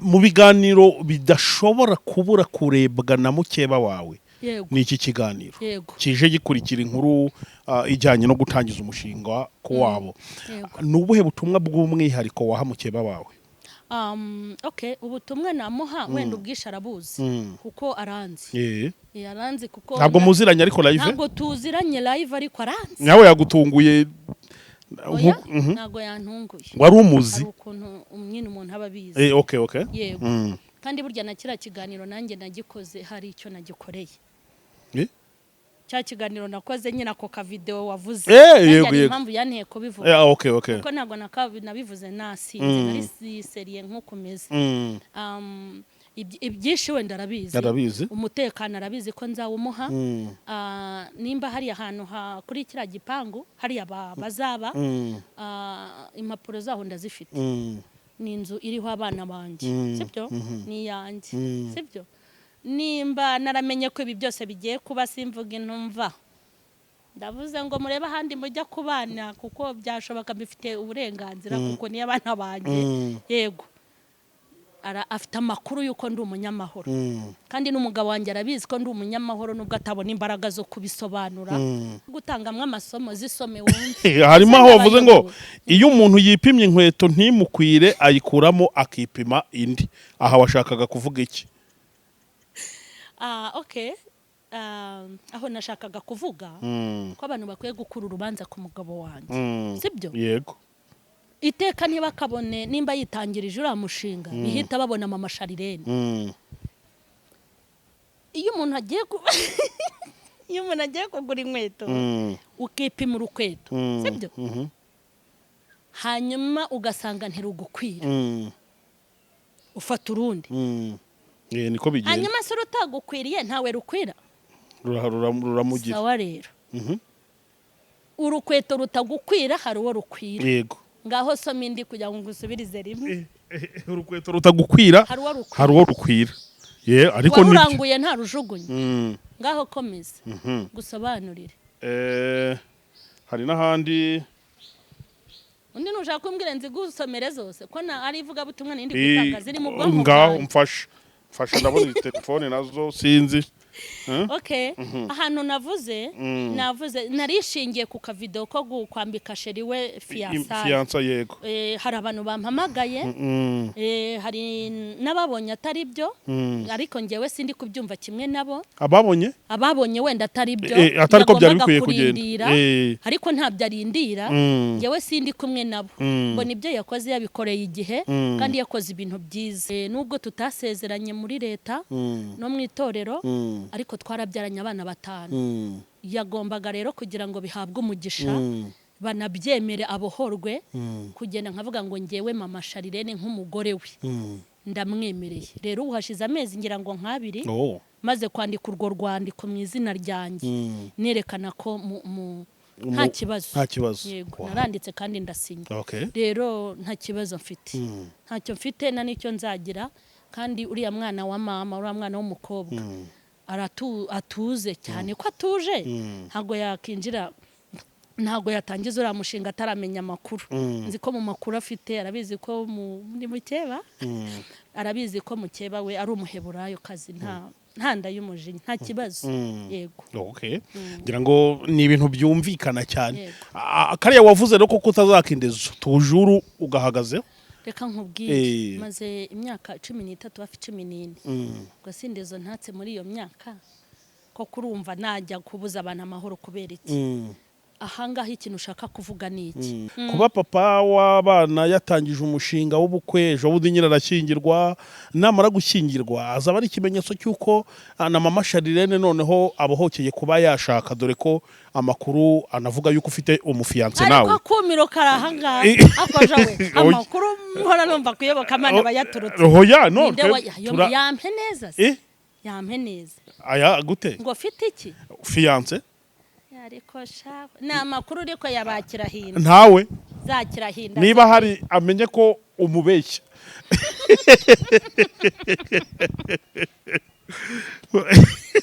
Mu biganiro bidashobora kubura kurebwa na mukeba wawe, ni iki kiganiro kije gikurikira inkuru ijyanye no gutangiza umushinga ku wabo. Ni ubuhe butumwa bw'umwihariko waha mukeba wawe? Okay, ubutumwa namuha, wenda ubwishe arabuzi kuko aranzi. Aranzi kuko Ntabwo muziranye ariko live? Ntabwo tuziranye live, ariko aranzi. Nawe yagutunguye? Oya, ntabwo yantunguye. Wari umuzi? Hari ukuntu nyine umuntu aba abizi. Okay. Yego. Kandi burya na kiriya kiganiro nanjye nagikoze hari icyo nagikoreye. Cya kiganiro nakoze nyine, ako kavidewo wavuze. Nanjye hari impamvu yanteye kubivuga. Okay. Kuko ntabwo nabivuze nasinze, nari sérieux nk'uko umeze. Ibyinshi wenda arabizi. Arabizi. Umutekano arabizi ko nzawumuha. Nimba hari ahantu kuri kiriya gipangu hariya bazaba, impapuro zaho ndazifite. Ni inzu iriho abana banjye, sibyo? Ni iyanjye, sibyo? Nimba naramenye ko ibi byose bigiye kuba, simvuga intumva, ndavuze ngo murebe ahandi mujya kubana, kuko byashoboka, mbifite uburenganzira kuko niyo abana banjye. Yego. Afite amakuru y'uko ndi umunyamahoro, kandi n'umugabo wanjye arabizi ko ndi umunyamahoro, nubwo atabona imbaraga zo kubisobanura, gutangamo amasomo. Zisome wumve. Harimo aho wavuze ngo Ndabayobora. iyo umuntu yipimye inkweto ntimukwire, ayikuramo akipima indi. Aha washakaga kuvuga iki? Okay. Aho nashakaga kuvuga ko abantu bakwiye gukura urubanza ku mugabo wanjye, sibyo? Yego. Iteka ntibakabone nimba yitangirije uriya mushinga bihita babona Mama Sharirene. Iyo umuntu agiye kugura inkweto, ukipima urukweto, sibyo? Hanyuma ugasanga ntirugukwira, ufata urundi. Niko bigenda. Hanyuma se urutagukwiriye ntawe rukwira? Ruramugira. Sawa rero, urukweto rutagukwira hari uwo rukwira. Ngaho soma indi kugira ngo ngusubirize rimwe. Urukweto rutagukwira hari uwo rukwira. Hari uwo rukwira, ye, ariko nibyo. Waruranguye ntarujugunye. Ngaho komeza gusobanurire. Hari n'ahandi. Undi nushaka kumbwira nzigusomere zose, ko na ari ivugabutumwa n'indi gutanga ziri mu bwonko Ngaho bwanjye. mfasha, mfasha, ndabona iyi telefone nazo sinzi. Okay, ahantu navuze, navuze narishingiye ku kavideo ko kwambika chéri we fiançailles. Fiançailles, yego. Hari abantu bampamagaye. Hari n'ababonye atari byo, ariko njyewe sindi kubyumva kimwe nabo. Ababonye? Ababonye wenda atari byo, Atari ko byari yagombaga bikwiye kugenda. kurindira, ariko ntabyo arindira. Njyewe sindi kumwe nabo. Mbona ibyo yakoze yabikoreye igihe, kandi yakoze ibintu byiza. Nubwo tutasezeranye muri leta no mu itorero, ariko twarabyaranye abana batanu. Yagombaga rero kugira ngo bihabwe umugisha, banabyemere, abohorwe, kugenda nkavuga ngo ngewe Mama Sharirene nk'umugore we ndamwemereye. Rero ubu hashize amezi ngira ngo nk'abiri maze kwandika urwo rwandiko mu izina ryanjye, nerekana ko nta kibazo. Nta kibazo. Yego. Naranditse kandi ndasinya. Rero nta kibazo mfite, ntacyo mfite na n'icyo nzagira. Kandi uriya mwana wa mama, uriya mwana w'umukobwa atuze cyane ko atuje, ntabwo yakinjira, ntabwo yatangiza uriya mushinga ataramenya amakuru. Nzi ko mu makuru afite arabizi ko ni mukeba, arabizi ko mukeba we ari Umuheburayo kazi, nta nda y'umujinya, nta kibazo. Yego. Okay. Ngira ngo ni ibintu byumvikana cyane. Yego. Kariya wavuze rero ko kutazakindezo tujuru ugahagazeho? Reka nkubwire. Maze imyaka 13, hafi 14. Ubwo sindezo ntatse muri iyo myaka ko kurumva najya kubuza abantu amahoro kubera iki? Ahangaha ikintu ushaka kuvuga ni iki? Kuba papa w'abana yatangije umushinga w'ubukwe, ejo bundi nyine arashyingirwa, namara gushyingirwa azaba ari ikimenyetso cy'uko na Mama Sharirene noneho abohokeye kuba yashaka, dore ko amakuru anavuga yuko ufite umufiancé Ariko nawe. akumiro kari ahangaha. Akoja we, Oya. amakuru mpora numva kuyoboka Imana aba yaturutse. Hoya, no. Ninde yampe neza se? Yampe neza. Aya gute? Ngo mfite iki? Fiancé. Ariko sha, ni amakuru ariko yabakirahinda. Ntawe. Zakirahinda. Niba hari amenye ko umubeshya.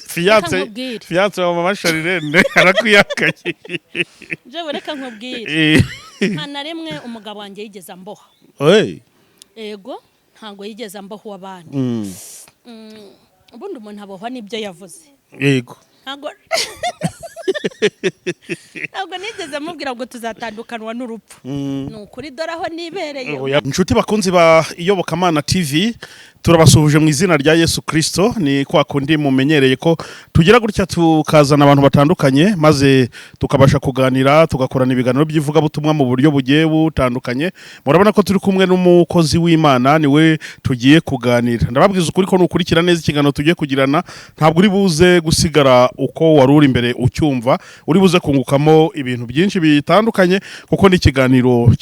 Fiancé. Reka nkubwire. Fiancé wa Mama Sharirene arakwihakanye. Jewe reka nkubwire, nta na rimwe umugabo wanjye yigeze amboha. Hey. Ego. Ntabwo yigeze amboha uw'abandi. Ubundi umuntu abohwa n'ibyo yavuze. Ntabwo nigeze mubwira ngo tuzatandukanwa n'urupfu. Ni ukuri, dore aho nibereye. Oya. Inshuti bakunzi ba Iyobokamana TV, turabasuhuje mu izina rya Yesu Kristo. Ni kwa kundi mumenyereye ko tugira gutya tukazana abantu batandukanye, maze tukabasha kuganira, tugakorana ibiganiro by'ivugabutumwa mu buryo bugiye butandukanye. Murabona ko turi kumwe n'umukozi w'Imana, niwe tugiye kuganira. Ndababwiza ukuri ko nukurikira neza ikiganiro tugiye kugirana, ntabwo uri buze gusigara uko wari uri imbere ucyumva. Uri buze kungukamo ibintu byinshi bitandukanye, kuko ni ikiganiro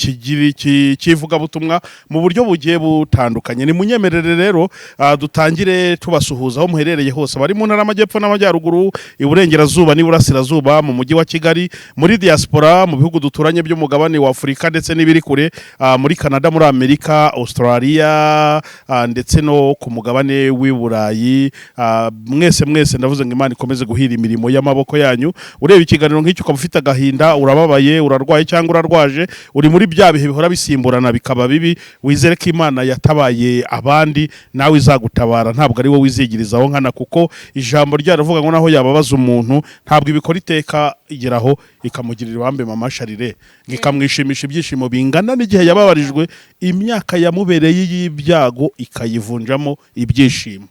cy'ivugabutumwa mu buryo bugiye butandukanye. Ni munyemerere rero dutangire tubasuhuza aho muherereye hose, bari mu ntara y'Amajyepfo n'Amajyaruguru, Iburengerazuba n'Iburasirazuba, mu mujyi wa Kigali, muri diaspora, mu bihugu duturanye by'umugabane wa Afurika ndetse n'ibiri kure, muri Canada, muri Amerika, Australia, ndetse no ku mugabane w'i Burayi. Mwese mwese ndavuze ngo Imana ikomeze guhira imirimo y'amaboko yanyu. Ureba ikiganiro nk'icyo ukaba ufite agahinda, urababaye, urarwaye cyangwa urarwaje, uri muri bya bihe bihora bisimburana bikaba bibi, wizere ko Imana yatabaye abandi nawe izagutabara. Ntabwo ari wowe wizigirizaho nkana, kuko ijambo ryayo rivuga ngo naho yababaza umuntu ntabwo ibikora iteka, igeraho ikamugirira ibambe. Mama Sharire, ngo ikamwishimisha ibyishimo bingana n'igihe yababarijwe, imyaka yamubereye y'ibyago ikayivunjamo ibyishimo.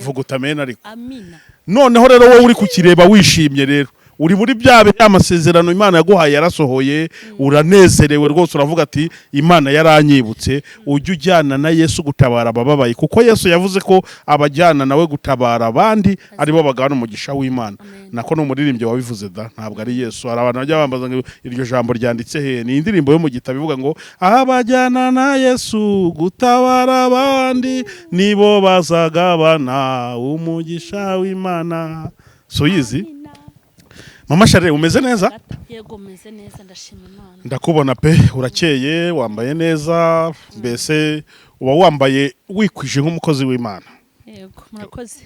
Vuga utamena ariko. Amina. Noneho rero wowe uri kukireba wishimye, rero uri muri bya bihe amasezerano Imana yaguhaye yarasohoye, uranezerewe rwose, uravuga ati: "Imana yaranyibutse." Ujye ujyana na Yesu gutabara abababaye, kuko Yesu yavuze ko abajyana nawe gutabara abandi aribo bagabana umugisha w'Imana. Amen. Nako ni umuririmbyi wabivuze da, ntabwo ari Yesu. Hari abantu bajya bambaza ngo iryo jambo ryanditse he? Ni indirimbo yo mu gitabo ivuga ngo abajyana na Yesu gutabara abandi nibo bazagabana umugisha w'Imana. So yizi. Amina. Mama Sharire, umeze neza? Yego, meze neza, ndashima Imana. Ndakubona pe, urakeye, wambaye neza, mbese uba wambaye wikwije nk'umukozi w'Imana. Yego, murakoze.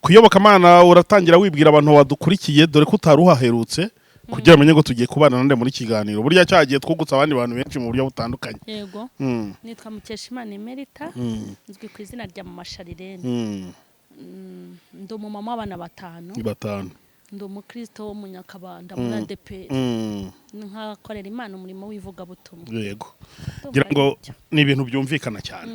Kuyobokamana, uratangira wibwira abantu badukurikiye, dore ko utari uhaherutse, kugira bamenye ngo tugiye kubana nande muri kiganiro. Burya cyagiye twungutse abandi bantu benshi mu buryo butandukanye. Yego. Nitwa Mukeshimana Emerita, nzwi ku izina rya Mama Sharirene. Ndi umumama w'abana batanu. Ni batanu. Ndi umukristo wo mu Nyakabanda, muri ADEPR. Nkakorera Imana umurimo w'ivugabutumwa. Yego, ngira ngo ni ibintu byumvikana cyane.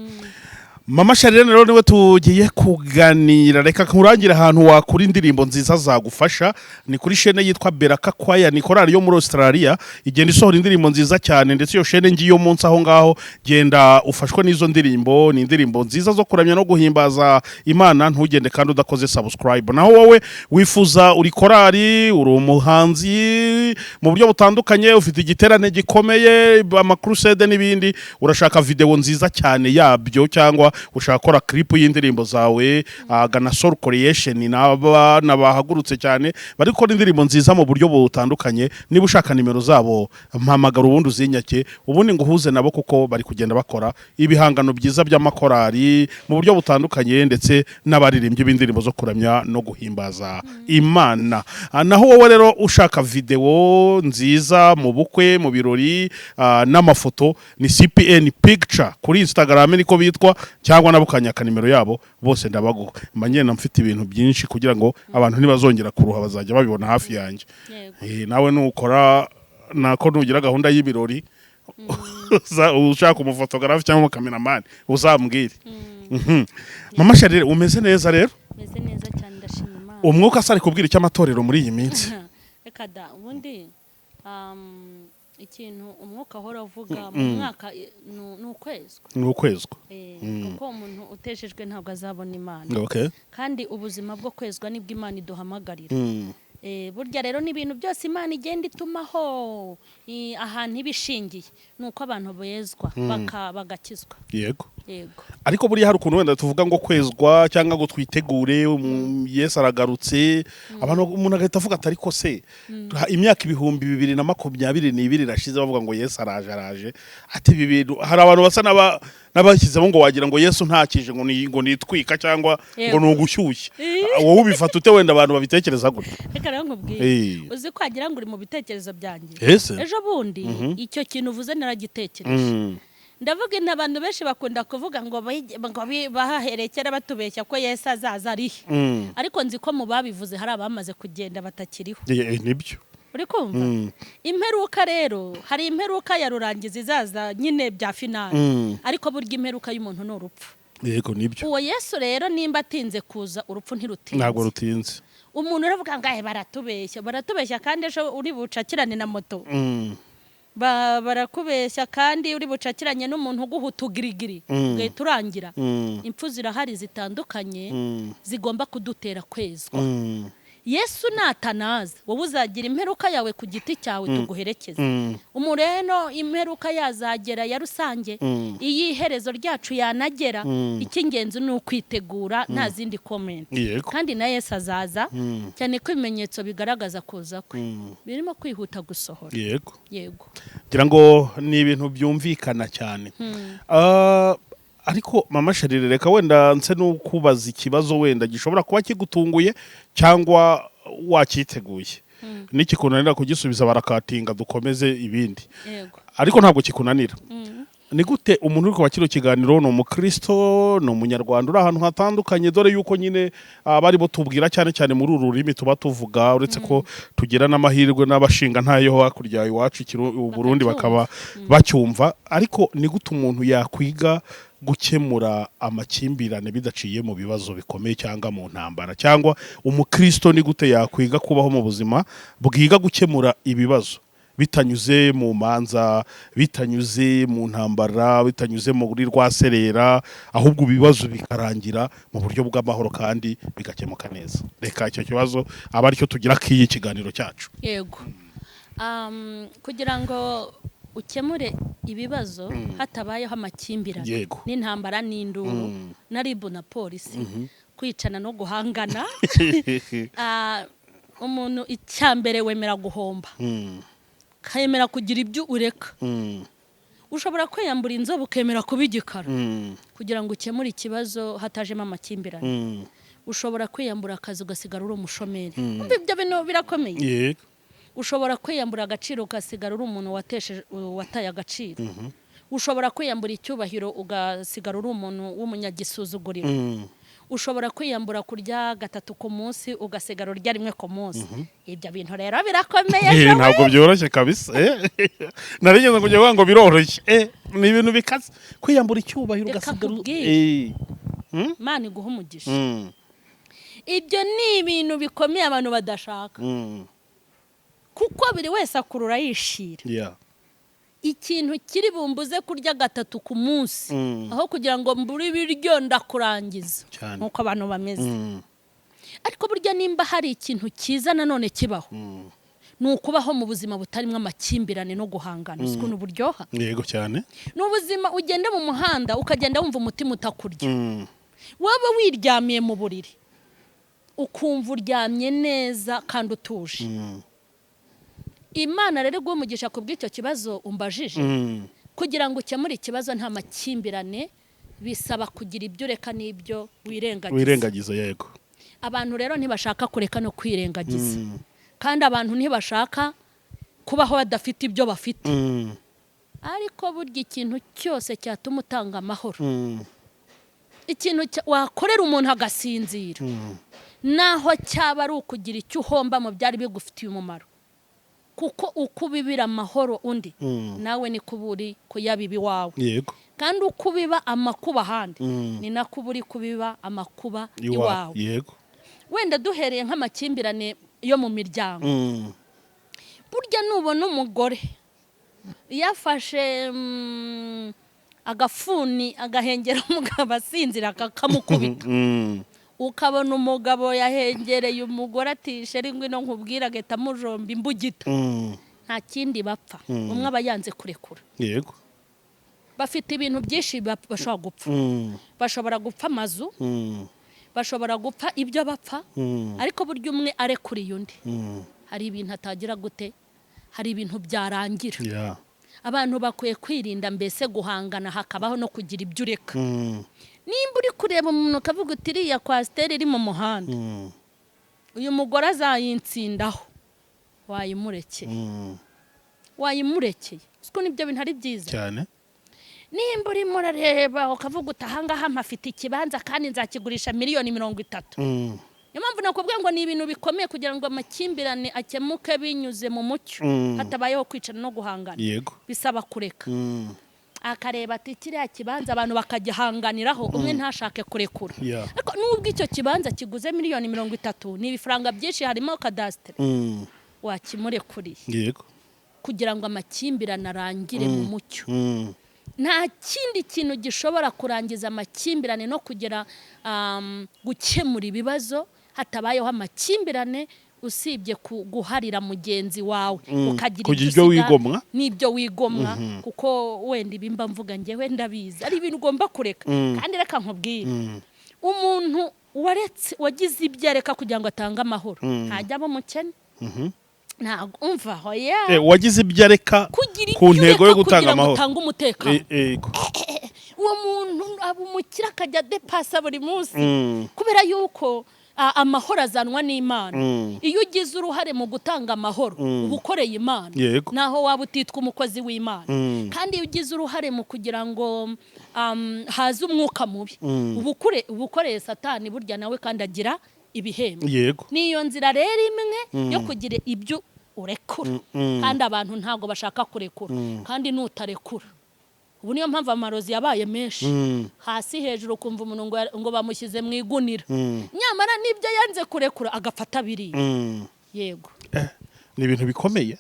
Mama Sharirene rero niwe tugiye kuganira. Reka nkurangire ahantu wakura indirimbo nziza zagufasha. Ni kuri shene yitwa Beraka Kwaya, ni korali yo muri Australia, igenda isohora indirimbo nziza cyane. Ndetse iyo shene ngiyo munsi aho ngaho, genda ufashwe n'izo ndirimbo. Ni indirimbo nziza zo kuramya no guhimbaza Imana. Ntugende kandi udakoze subscribe. Naho wowe wifuza, uri korali, uri umuhanzi mu buryo butandukanye, ufite igiterane gikomeye, amakrusede n'ibindi, urashaka video nziza cyane yabyo, cyangwa ushaka gukora clip y'indirimbo zawe, gana Soul Creation. N'abana bahagurutse cyane bari gukora indirimbo nziza mu buryo butandukanye. Niba ushaka nimero zabo, mpamagara ubundi uzinyake, ubundi ngo uhuze nabo, kuko bari kugenda bakora ibihangano byiza by'amakorali mu buryo butandukanye, ndetse n'abaririmbyi b'indirimbo zo kuramya no guhimbaza Imana. Naho wowe rero ushaka video nziza mu bukwe, mu birori, n'amafoto, ni CPN Picture kuri Instagram niko bitwa, cyangwa nabo ukanyaka nimero yabo, bose ndabaguha. Mba ngenda mfite ibintu byinshi kugira ngo abantu ntibazongera kuruha, bazajya babibona hafi yanjye. Yego. Nawe nukora nako nugira gahunda y'ibirori, ushaka umufotogarafi cyangwa umukameramani, uzambwire. Mama Sharire, umeze neza rero? Meze neza cyane, ndashima Imana. Umwuka se ari kubwira icyo amatorero muri iyi minsi? Reka da, ubundi ikintu umwuka ahora avuga mu mwaka ni ukwezwa. Ni ukwezwa. Kuko umuntu uteshejwe ntabwo azabona Imana. Kandi ubuzima bwo kwezwa nibwo Imana iduhamagarira. Burya rero ni ibintu byose Imana igenda itumaho, ahantu iba ishingiye ni uko abantu bezwa bagakizwa. Yego. Ariko buriya hari ukuntu wenda tuvuga ngo kwezwa cyangwa ngo twitegure, Yesu aragarutse, abantu, umuntu agahita avuga ati: "Ariko se imyaka 2022 irashize bavuga ngo Yesu araje, araje." Ati ibi bintu hari abantu basa n'abashyizemo ngo wagira ngo Yesu ntakije, ngo ni ngo nitwika cyangwa ngo ni ugushyushya. Wowe ubifata ute wenda abantu babitekereza gutya? Reka rero nkubwire. Uzi ko wagira ngo uri mu bitekerezo byanjye. Ese Ejo bundi icyo kintu uvuze naragitekereje. Ndavuga inti abantu benshi bakunda kuvuga ngo bahahereye kera batubeshya ko Yesu azaza arihe. Ariko nzi ko mu babivuze hari abamaze kugenda batakiriho. Nibyo. Uri kumva? Imperuka rero, hari imperuka ya rurangiza izaza nyine bya finale. Ariko burya imperuka y'umuntu ni urupfu. Yego, nibyo. Uwo Yesu rero nimba atinze kuza, urupfu ntirutinze. Ntabwo rutinze. Umuntu uravuga ngo: "Ahe, baratubeshya, baratubeshya," kandi ejo uri bucakirane na moto. Barakubeshya kandi uri bucakiranye n'umuntu uguha utugirigiri ugahita urangira. Impfu zirahari zitandukanye zigomba kudutera kwezwa. Yesu natanaza, wowe uzagira imperuka yawe ku giti cyawe, tuguherekeze. Umureno imperuka yazagera ya rusange, iyo iherezo ryacu yanagera, icy'ingenzi ni ukwitegura, nta zindi comment. Kandi na Yesu azaza, cyane ko ibimenyetso bigaragaza kuza kwe birimo kwihuta gusohora. Yego. Ngira ngo ni ibintu byumvikana cyane. Ariko mama Sharire, reka wenda nse n'ukubaza ikibazo wenda gishobora kuba kigutunguye cyangwa wacyiteguye. Nikikunanira kugisubiza barakatinga dukomeze ibindi. Ariko ntabwo kikunanira. Ni gute umuntu uri kuba kino kiganiro, ni umukristo, ni umunyarwanda uri ahantu hatandukanye, dore yuko nyine abari bo tubwira cyane cyane muri uru rurimi tuba tuvuga, uretse ko tugira n'amahirwe n'abashinga ntayo hakurya iwacu u Burundi bakaba bacyumva, ariko ni gute umuntu yakwiga gukemura amakimbirane bidaciye mu bibazo bikomeye cyangwa mu ntambara? Cyangwa umukristo ni gute yakwiga kubaho mu buzima bwiga gukemura ibibazo bitanyuze mu manza, bitanyuze mu ntambara, bitanyuze muri rwaserera, ahubwo ibibazo bikarangira mu buryo bw'amahoro kandi bigakemuka neza? Reka icyo kibazo aba aricyo tugira k'iyi kiganiro cyacu. Yego. Kugira ngo ukemure ibibazo hatabayeho amakimbirane n'intambara n'induru na ribu na polisi, kwicana no guhangana, umuntu icya mbere wemera guhomba, ukemera kugira ibyo ureka. Ushobora kwiyambura inzobe, ukemera kuba igikara kugira ngo ukemure ikibazo hatajemo amakimbirane. Ushobora kwiyambura akazi, ugasigara uri umushomeri. Umva, ibyo bintu birakomeye. Ushobora kwiyambura agaciro, ugasigara uri umuntu watesheje, wataye agaciro. Ushobora kwiyambura icyubahiro, ugasigara uri umuntu w'umunyagisuzuguriro. Ushobora kwiyambura kurya gatatu ku munsi, ugasigara urya rimwe ku munsi. Ibyo bintu rero birakomeye. Ntabwo byoroshye kabisa. Narigeze kujya kuvuga ngo biroroshye. Ni ibintu bikaze kwiyambura icyubahiro Reka ugasigara nkubwire. Imana iguha umugisha. Ibyo ni ibintu bikomeye abantu badashaka, kuko buri wese akurura yishira. Ikintu kiri bumbuze kurya gatatu ku munsi aho kugira ngo mbure ibiryo ndakurangiza, nk'uko abantu bameze. Ariko burya nimba hari ikintu cyiza nanone kibaho, ni ukubaho mu buzima butarimo amakimbirane no guhangana. Uzi ukuntu buryoha? Yego, cyane. Ni ubuzima ugenda mu muhanda, ukagenda wumva umutima utakurya. Waba wiryamiye mu buriri, ukumva uryamye neza kandi utuje. Imana rero iguha umugisha ku bw'icyo kibazo umbajije. Kugira ngo ukemure ikibazo nta makimbirane, bisaba kugira ibyo ureka n'ibyo wirengagiza. Wirengagiza, yego. Abantu rero ntibashaka kureka no kwirengagiza, kandi abantu ntibashaka kubaho badafite ibyo bafite. Ariko burya ikintu cyose cyatuma utanga amahoro, ikintu wakorera umuntu agasinzira, naho cyaba ari ukugira icyo uhomba mu byari bigufitiye umumaro, kuko uko ubibira amahoro undi, nawe niko uba uri kuyabiba iwawe. Kandi uko ubiba amakuba ahandi, ni nako uba uri kubiba amakuba iwawe. Iwawe. Wenda duhereye nk'amakimbirane yo mu miryango, burya nubona umugore yafashe agafuni agahengera umugabo asinzira kakamukubita, ukabona umugabo yahengereye umugore ati: "Chérie, ngwino nkubwire," agahita amujomba imbugita, nta kindi bapfa, umwe aba yanze kurekura. Bafite ibintu byinshi bashobora gupfa. Bashobora gupfa amazu, bashobora gupfa ibyo bapfa, ariko burya umwe arekuriye undi, hari ibintu atagira gute, hari ibintu byarangira. Abantu bakwiye kwirinda mbese guhangana, hakabaho no kugira ibyo ureka. Nimba uri kureba umuntu ukavuga uti: "Iriya coaster iri mu muhanda, uyu mugore azayinsindaho," wayimurekeye. Wayimurekeye. Siko nibyo bintu ari byiza. Cyane. Nimba urimo urareba ukavuga uti: "Ahangaha mpafite ikibanza kandi nzakigurisha miliyoni 30." Niyo mpamvu nakubwiye ngo ni ibintu bikomeye kugira ngo amakimbirane akemuke binyuze mu mucyo, hatabayeho kwicana no guhangana. Bisaba kureka. Akareba ati: "Kiriya kibanza abantu bakagihanganiraho, umwe ntashake kurekura." Ariko nubwo icyo kibanza kiguze miliyoni 30, ni ibifaranga byinshi, harimo kadasitere, wakimurekuriye kugira ngo amakimbirane arangire mu mucyo. Nta kindi kintu gishobora kurangiza amakimbirane no kugera gukemura ibibazo hatabayeho amakimbirane, usibye guharira mugenzi wawe, ukagira Kugira ibyo ibyo usiga wigomwa. n'ibyo wigomwa, kuko wenda ibi mba mvuga njyewe ndabizi, ari ibintu ugomba kureka. Kandi reka nkubwire, umuntu waretse, wagize ibyo areka kugira ngo atange amahoro, ntajya aba umukene. Ntabwo umva, hoya. Wagize ibyo areka Kugira ku ibyo ntego yo ureka gutanga kugira ngo amahoro. utange umutekano, uwo muntu aba umukire, akajya adepasa buri munsi, kubera yuko amahoro azanwa n'Imana. Iyo ugize uruhare mu gutanga amahoro, uba ukoreye Imana, naho waba utitwa umukozi w'Imana. Kandi iyo ugize uruhare mu kugira ngo haze umwuka mubi, uba ukoreye Satani. Burya nawe kandi agira ibihembo. Niyo nzira rero imwe yo kugira ibyo urekura. Kandi abantu ntabwo bashaka kurekura. Kandi nutarekura, ubu niyo mpamvu amarozi yabaye menshi, hasi hejuru, ukumva umuntu ngo bamushyize mu igunira, nyamara n'ibyo yanze kurekura agafata biriya. Yego. Ni ibintu bikomeye.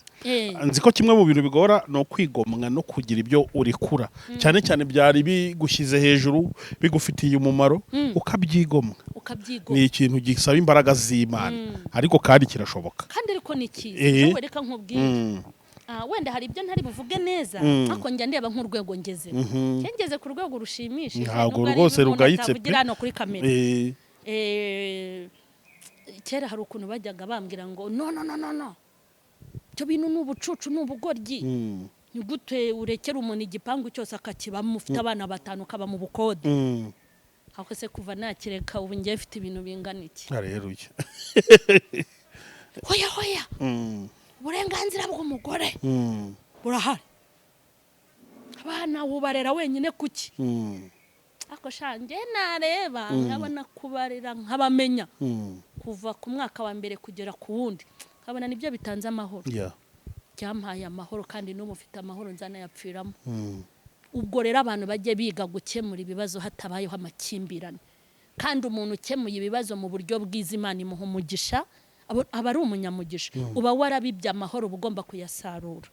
Nzi ko kimwe mu bintu bigora ni ukwigomwa no kugira ibyo urekura, cyane cyane byari bigushyize hejuru, bigufitiye umumaro, ukabyigomwa. Ukabyigomwa. Ni ikintu gisaba imbaraga z'Imana, ariko kandi kirashoboka. Kandi ariko ni cyiza. Wowe reka nkubwire. Wenda hari ibyo ntari buvuge neza, ariko njya ndeba nk'urwego ngezeho. Njye ngeze ku rwego rushimishije, Ntabwo nubwo ari rwose ibyo umuntu rugayitse pe. atavugira hano kuri kamera. Kera hari ukuntu bajyaga bambwira ngo: "No, no, no, no, no, ibyo bintu ni ubucucu, ni ubugoryi. Ni gute urekera umuntu igipangu cyose akakibamo, ufite abana batanu, ukaba mu bukode?" Ariko se kuva nakireka, ubu ngiye mfite ibintu bingana iki? Haleluya. Hoya, hoya. Uburenganzira bw'umugore burahari. Abana wubarera wenyine kuki? Ariko sha, njye nareba nkabona kubarera, nkabamenya kuva ku mwaka wa mbere kugera ku wundi, nkabona nibyo bitanze amahoro. Byampaye amahoro, kandi n'ubu mfite amahoro, nzanayapfiramo. Ubwo rero abantu bajye biga gukemura ibibazo hatabayeho amakimbirane. Kandi umuntu ukemuye ibibazo mu buryo bwiza, Imana imuha umugisha, aba ari umunyamugisha. Uba warabibye amahoro, uba ugomba kuyasarura.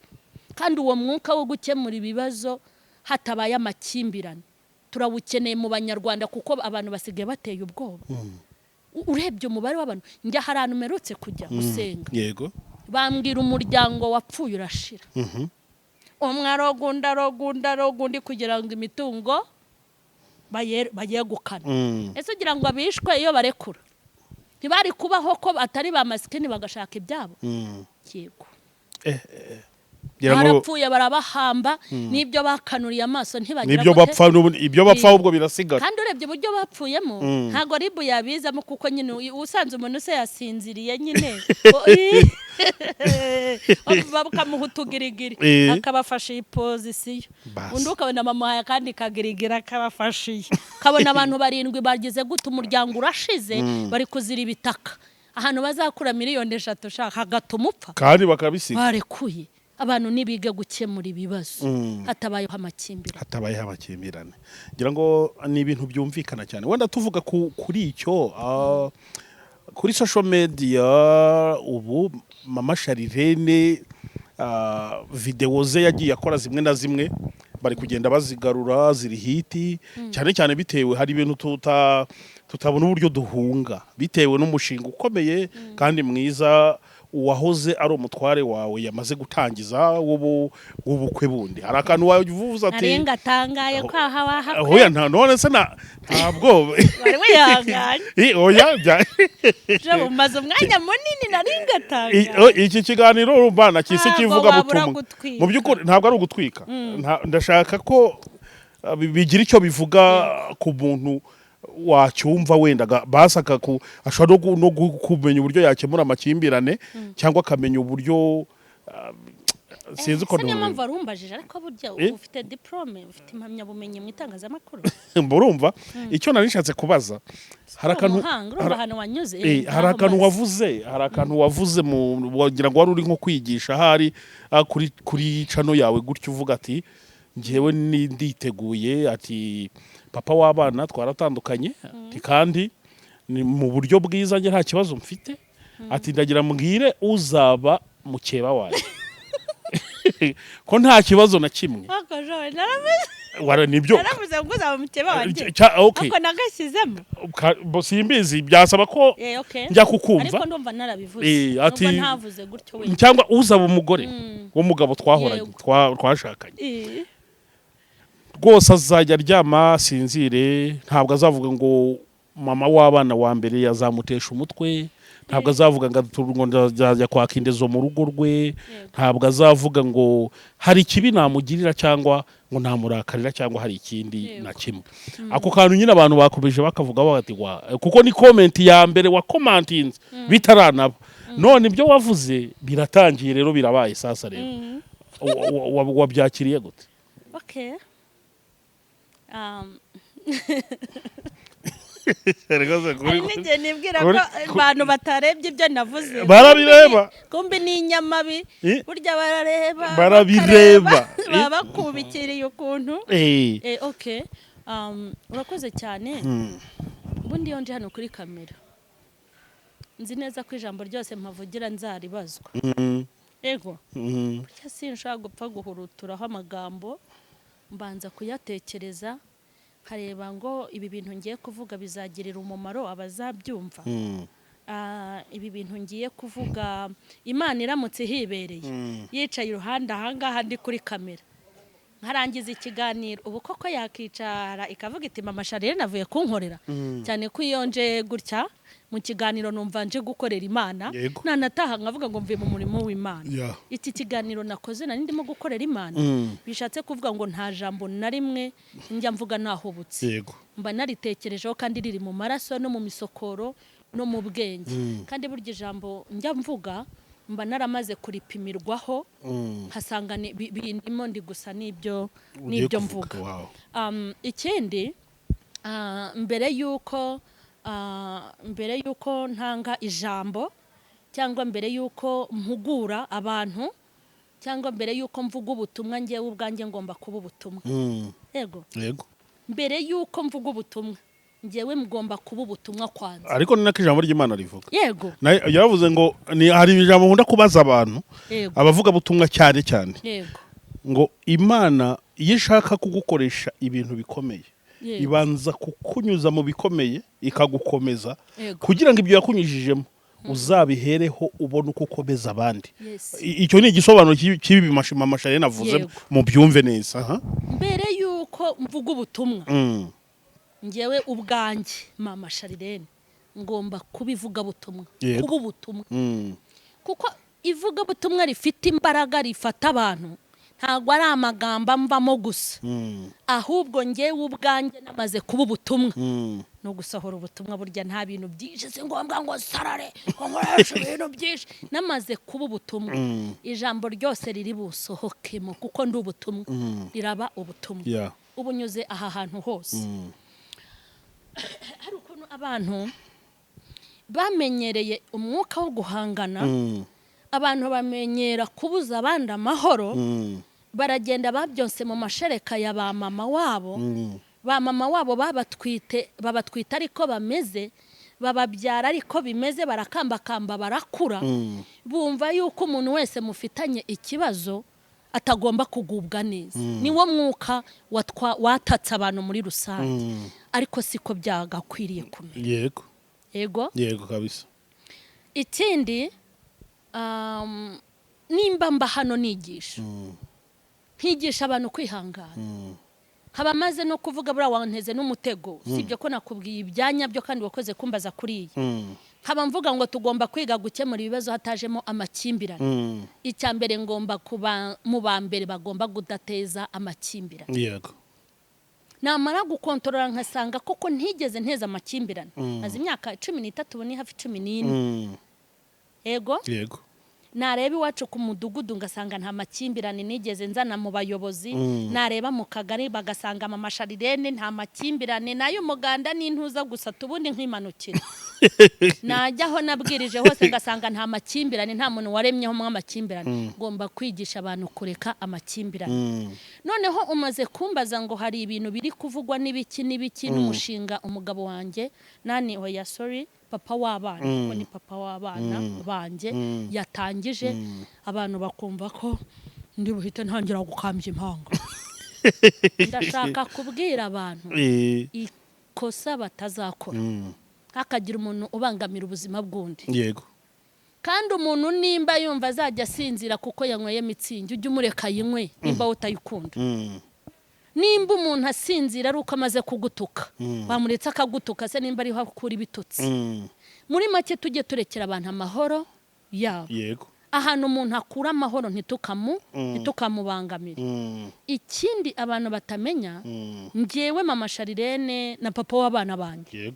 Kandi uwo mwuka wo gukemura ibibazo hatabaye amakimbirane turawukeneye mu Banyarwanda, kuko abantu basigaye bateye ubwoba. Urebye umubare w'abantu, njya hari ahantu mperutse kujya gusenga, bambwira umuryango wapfuye urashira, umwe aroga undi, aroga undi, aroga undi, kugira ngo imitungo bayegukane. Ese ugira ngo abishwe iyo barekura ntibari kubaho, ko atari ba masikini bagashaka ibyabo? Yego. Ngira ngo Barapfuye, barabahamba, n'ibyo bakanuriye amaso ntibagira nibyo gute? Bapfa ibyo bapfa ahubwo birasigara. Kandi urebye uburyo bapfuyemo, ntabwo ribu yabizamo, kuko nyine usanze umuntu se yasinziriye nyine, bakamuha utugirigiri, akabafasha iyi position. Basi. Undi ukabona bamuhaye akandi kagirigiri, akabafasha iyi, ukabona abantu barindwi bagize gute, umuryango urashize, bari kuzira ibitaka. Ahantu bazakura miliyoni 3 shaka hagatuma upfa? Kandi bakabisiga. Barekuye. Abantu ntibige gukemura ibibazo hatabayeho amakimbirane. Hatabayeho amakimbirane. Ngira ngo ni ibintu byumvikana cyane. Wenda tuvuga kuri icyo, kuri social media ubu Mama Charlene, videwo ze yagiye akora zimwe na zimwe bari kugenda bazigarura, ziri hit cyane cyane, bitewe hari ibintu tutabona uburyo duhunga, bitewe n'umushinga ukomeye kandi mwiza uwahoze ari umutware wawe yamaze gutangiza w'ubukwe bundi. Hari akantu wavuze ati Narenga atangaye ko aha wahakwe. Oya, nta none se na ntabwo Wari wihanganye. Oya Je umaze umwanya munini, naringa atangaye. Iki kiganiro urumva nakise Ntabwo kivuga wabura butumwa. gutwika. Mu by'ukuri ntabwo ari ugutwika. Ndashaka ko bigira icyo bivuga ku muntu wacyumva, wenda basaka ashobora no kumenya uburyo yakemura amakimbirane, cyangwa akamenya uburyo Sinzi uko Se niyo mpamvu wari umbajije, ariko burya ufite diplôme, ufite impamyabumenyi mu itangazamakuru. Urumva icyo nari nshatse kubaza, hari akantu Umuhanga, urumva ahantu wanyuze. Hari akantu wavuze, hari akantu wavuze mu wagira ngo wari uri nko kwigisha ahari kuri channel yawe gutyo, uvuga ati: "Njyewe ni nditeguye," ati: "Papa w'abana twaratandukanye," ati: "kandi ni mu buryo bwiza, njye nta kibazo mfite," ati: "Ndagira mbwire uzaba mukeba wanjye ko nta kibazo na kimwe." Ariko Joel, naravuze Wara nibyo. Naravuze ngo uzaba mukeba wanjye? Okay. Ariko nagashyizemo. Bo simbizi, byasaba ko Okay. njya kukumva. Ariko ndumva narabivuze. Ati Nubwo ntavuze gutyo wenda. Cyangwa uzaba umugore w'umugabo twahoranye, twashakanye, rwose azajya aryama asinzire, ntabwo azavuga ngo mama w'abana wa mbere yazamutesha umutwe, ntabwo azavuga ngo ngo ndazajya kwaka indezo mu rugo rwe, ntabwo azavuga ngo hari ikibi namugirira cyangwa ngo namurakarira cyangwa hari ikindi na kimwe. Ako kantu nyine abantu bakomeje bakavuga bati: "Wa," kuko ni comment ya mbere wa commentinze bitaranaba. None ibyo wavuze biratangiye rero, birabaye. Sasa rero wabyakiriye gute? Okay. Rwose Hari n'igihe nibwira ko abantu batarebye ibyo navuze. Barabireba. Kumbi ni inyamabi. Burya barareba. Barabireba. Bakareba, baba bakubikiriye ukuntu. Okay. Urakoze cyane. Ubundi iyo nje hano kuri kamera, nzi neza ko ijambo ryose mpavugira nzaribazwa. Ego. Burya sinshobora gupfa guhuruturaho amagambo, mbanza kuyatekereza, nkareba ngo ibi bintu ngiye kuvuga bizagirira umumaro abazabyumva. Ibi bintu ngiye kuvuga, Imana iramutse ihibereye, yicaye iruhande ahangaha ndi kuri kamera, nkarangiza ikiganiro, ubu koko yakicara ikavuga iti: "Mama Charlene avuye kunkorera"? Cyane ko iyo nje gutya mu kiganiro numva nje gukorera Imana. Nanataha nkavuga ngo mvuye mu murimo w'Imana. Iki kiganiro nakoze nari ndimo gukorera Imana. Bishatse kuvuga ngo nta jambo na rimwe njya mvuga nahubutse. Mba naritekerejeho kandi riri mu maraso no mu misokoro no mu bwenge. Kandi burya ijambo njya mvuga mba naramaze kuripimirwaho, nkasanga bindimo, ndi gusa n'ibyo Ugiye n'ibyo kuvuga. mvuga. Ikindi, mbere y'uko ntanga ijambo, cyangwa mbere y'uko mpugura abantu, cyangwa mbere y'uko mvuga ubutumwa, ngewe ubwanjye ngomba kuba ubutumwa. Yego. Mbere y'uko mvuga ubutumwa, ngewe mugomba kuba ubutumwa kwanza. Ariko ni nako ijambo ry'Imana rivuga. Yaravuze ngo ni hari ijambo nkunda kubaza abantu, abavugabutumwa cyane cyane, ngo Imana iyo ishaka kugukoresha ibintu bikomeye, ibanza kukunyuza mu bikomeye ikagukomeza, kugira ngo ibyo yakunyujijemo uzabihereho ubone uko ukomeza abandi. Icyo ni igisobanuro cy'ibi Mama Charlene avuze. Mubyumve neza aha. Mbere y'uko mvuga ubutumwa, ngewe ubwanjye Mama Charlene ngomba kubivuga butumwa, kuba ubutumwa, kuko ivugabutumwa rifite imbaraga, rifata abantu, ntabwo ari amagambo amvamo gusa, ahubwo ngewe ubwanjye namaze kuba ubutumwa no gusohora ubutumwa. Burya nta bintu byinshi, si ngombwa ngo sarare ngo nkoreshe ibintu byinshi. Namaze kuba ubutumwa, ijambo ryose riri busohokemo, kuko ndi ubutumwa, riraba ubutumwa. Ubu nyuze aha hantu hose, hari ukuntu abantu bamenyereye umwuka wo guhangana, abantu bamenyera kubuza abandi amahoro. Baragenda babyonse mu mashereka ya ba mama wabo. Ba mama wabo babatwite, babatwita ariko bameze, bababyara ariko bimeze, barakambakamba, barakura, bumva yuko umuntu wese mufitanye ikibazo atagomba kugubwa neza. Niwo mwuka watatse abantu muri rusange, ariko siko byagakwiriye kumera. Yego. Yego kabisa. Ikindi, nimba mba hano nigisha, nkigisha abantu kwihangana, nkaba maze no kuvuga, buriya wanteze n'umutego, usibye ko nakubwiye ibyanya byo kandi wakoze kumbaza kuriya, nkaba mvuga ngo tugomba kwiga gukemura ibibazo hatajemo amakimbirane. Icya mbere, ngomba kuba mu ba mbere bagomba kudateza amakimbirane. Namara gukontorora nkasanga koko ntigeze nteza amakimbirane, maze imyaka 13, ubu ni hafi 14. Yego. Yego. Nareba iwacu ku mudugudu ngasanga nta makimbirane nigeze nzana mu bayobozi. Nareba mu kagari bagasanga Mama Sharirene nta makimbirane, nayo umuganda n'intuza gusa, tubundi nkimanukira. Najyaho nabwirije hose ngasanga nta makimbirane, nta muntu waremyeho amakimbirane. Ngomba kwigisha abantu kureka amakimbirane. Noneho umaze kumbaza ngo hari ibintu biri kuvugwa n'ibiki n'ibiki n'umushinga umugabo wanjye nani, oya, sorry, papa w'abana, kuko ni papa w'abana banjye, yatangije, abantu bakumva ko ndi buhite ntangira gukambya impanga. Ndashaka kubwira abantu ikosa batazakora, hakagira umuntu ubangamira ubuzima bw'undi. Kandi umuntu nimba yumva azajya asinzira kuko yanyweye mitsingi, ujye umureka ayinywe nimba wowe utayikunda. Nimba umuntu asinzira ari uko amaze kugutuka, wamuretse akagutuka se nimba ariho akura ibitutsi? Muri make, tujye turekera abantu amahoro yabo. Ahantu umuntu akura amahoro ntitukamubangamire. Ikindi abantu batamenya, njyewe Mama Sharirene na papa w'abana banjye,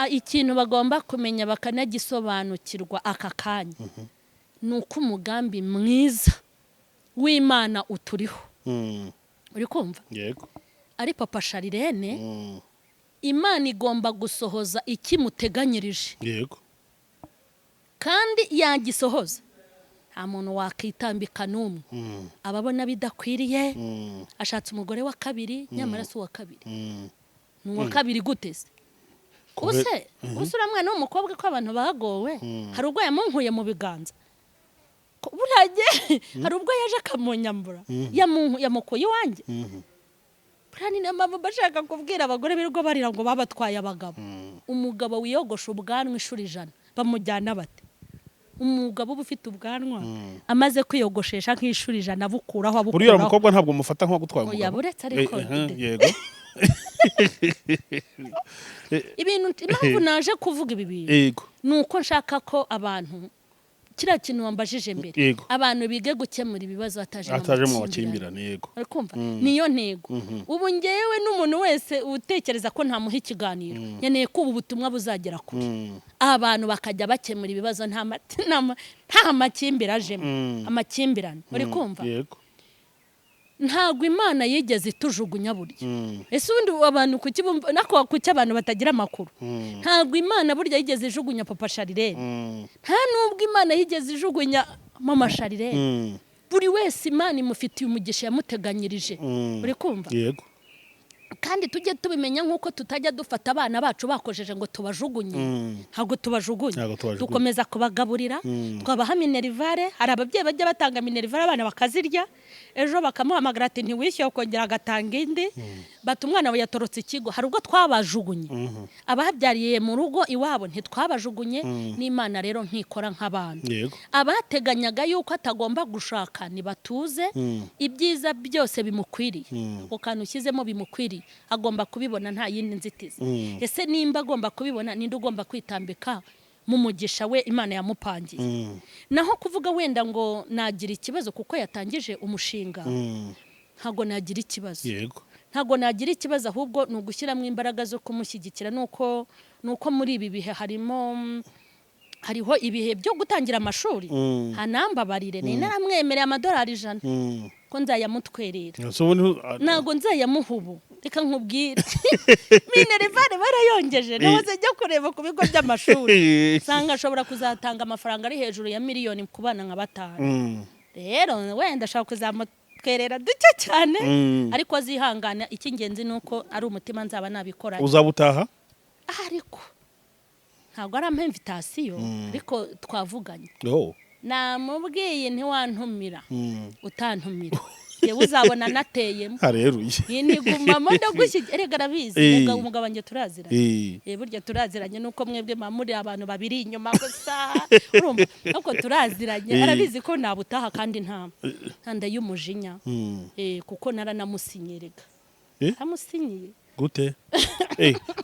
ikintu bagomba kumenya bakanagisobanukirwa aka kanya ni uko umugambi mwiza w'Imana uturiho. Uri kumva? Yego. Ari papa Sharirene, Imana igomba gusohoza ikimuteganyirije. Kandi yagisohoza, nta muntu wakitambika n'umwe. Ababona bidakwiriye, ashatse umugore wa kabiri, nyamara si uwa kabiri. Ni uwa kabiri gute se? Use uriya mwana w'umukobwa, ko abantu bagowe, hari ubwo yamunkuye mu biganza? Buriya hari ubwo yaje akamunyambura, yamukuye iwanjye. Buriya ni nayo mpamvu bashaka kubwira abagore birirwa barira ngo babatwaye abagabo. Umugabo wiyogosha ubwanwa inshuro 100 bamujyana bate? Umugabo uba ufite ubwanwa amaze kwiyogoshesha nk'inshuro 100, abukuraho, Buriya abukuraho. mukobwa ntabwo mufata nk'uwagutwaye Oya, umugabo. buretse ariko. Yego. Ibintu, impamvu naje kuvuga ibi bintu, ni uko nshaka ko abantu, kiriya kintu wambajije mbere, abantu bige gukemura ibibazo hataje Ataje mu amakimbirane. makimbirane, yego. Uri kumva? Niyo ntego. Ubu ngewe n'umuntu wese utekereza ko ntamuha ikiganiro, nkeneye ko ubu butumwa buzagera kure, abantu bakajya bakemura ibibazo nta makimbire ajemo, amakimbirane. Uri kumva? Yego. Ntabwo Imana yigeze itujugunya burya. Ese ubundi abantu kuki bumva nako, kuki abantu batagira amakuru? Ntabwo Imana burya yigeze ijugunya papa Sharirene. Nta nubwo Imana yigeze ijugunya mama Sharirene. Buri wese Imana imufitiye umugisha yamuteganyirije. Uri kumva? Yego. Kandi tujye tubimenya, nk'uko tutajya dufata abana bacu bakojeje ngo tubajugunye. Ntabwo tubajugunye. Ntabwo tubajugunye. Dukomeza kubagaburira, twabaha minerval. Hari ababyeyi bajya batanga minerval, abana bakazirya, ejo bakamuhamagara ati ntiwishyuye, ukongera agatanga indi, bati umwana we yatorotse ikigo. Hari ubwo twabajugunye? Ababyariye mu rugo iwabo ntitwabajugunye. N'Imana rero ntikora nk'abantu. Abateganyaga yuko atagomba gushaka ntibatuze, ibyiza byose bimukwiriye, ako kantu ushyizemo bimukwiriye, agomba kubibona nta yindi nzitizi. Ese nimba agomba kubibona, ninde ugomba kwitambika mu mugisha we Imana yamupangiye? Naho kuvuga wenda ngo nagira ikibazo kuko yatangije umushinga, ntabwo nagira ikibazo. Ntabwo nagira ikibazo, ahubwo ni ugushyiramo imbaraga zo kumushyigikira. Nuko muri ibi bihe hariho ibihe byo gutangira amashuri. Hanambabarire, ni naramwemereye amadolari 100 ko nzayamutwerera. So ubundi Ntabwo nzayamuha ubu. Reka nkubwire, minerval barayongeje. Nahoze njya kureba ku bigo by'amashuri, nsanga ashobora kuzatanga amafaranga ari hejuru ya miliyoni ku bana nka batanu. Rero wenda ashobora kuzamutwerera duke cyane, ariko azihangana. Icy'ingenzi ni uko ari umutima nzaba nabikoranye. Uzaba utaha? Ariko ntabwo ari ampa invitation, ariko twavuganye. Oh. Namubwiye ntiwantumira, utantumira yewe uzabona nateyemo. Hareruye. Iyi ntigumamo, ndagushyigikira. Erega arabizi. Umugabo wanjye turaziranye. Burya turaziranye, nuko mwebwe muba muri abantu babiri inyuma gusa, urumva, ariko turaziranye. Arabizi ko nabutaha kandi nta nda y'umujinya. Kuko naranamusinye rega. Naramusinyiye. Gute?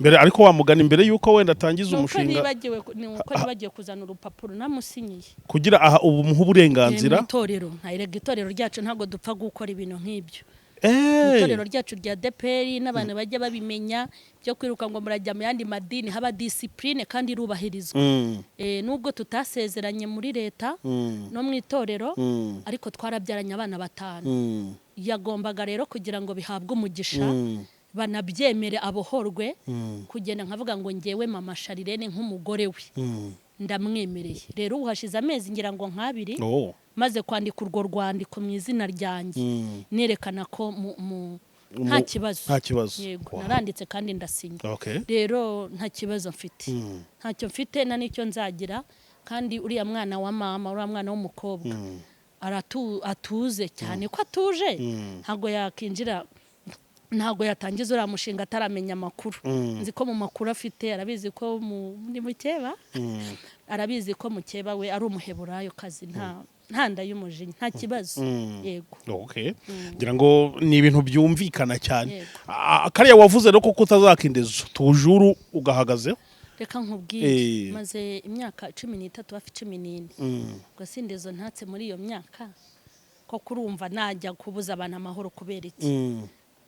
Mbere ariko wamugana imbere yuko wenda atangiza Nuko umushinga. Ni uko nibagiwe kuzana urupapuro namusinyiye. Kugira aha ubu muha uburenganzira. Mu itorero, nta, erega itorero ryacu ntabwo dupfa gukora ibintu nk'ibyo. Itorero ryacu rya ADEPR n'abantu bajya babimenya byo kwiruka ngo murajya mu yandi madini, haba discipline kandi irubahirizwa. Nubwo tutasezeranye muri leta no mu itorero, ariko twarabyaranye abana 5. Yagombaga rero kugira ngo bihabwe umugisha, banabyemere, abohorwe, kugenda nkavuga ngo ngewe mama Sharirene nk'umugore we ndamwemereye. Rero ubu hashize amezi ngira ngo nk'abiri maze kwandika urwo rwandiko mu izina ryanjye, nerekana ko nta kibazo. Nta kibazo. Yego, naranditse kandi ndasinya. Rero nta kibazo mfite, ntacyo mfite na nicyo nzagira. Kandi uriya mwana wa mama, uriya mwana w'umukobwa atuze cyane, ko atuje ntabwo yakinjira, ntabwo yatangiza uriya mushinga ataramenya amakuru. Nzi ko mu makuru afite arabizi ko ni mukeba, arabizi ko mukeba we ari umuheburayo kazi, nta nda y'umujinya, nta kibazo. Yego. Okay. Ngira ngo ni ibintu byumvikana cyane. Kariya wavuze rero ko kutazakindezo tujuru ugahagazeho. Reka nkubwire, maze imyaka 13 hafi 14, ubwo sindezo ntatse muri iyo myaka, ko kurumva najya kubuza abantu amahoro kubera iki?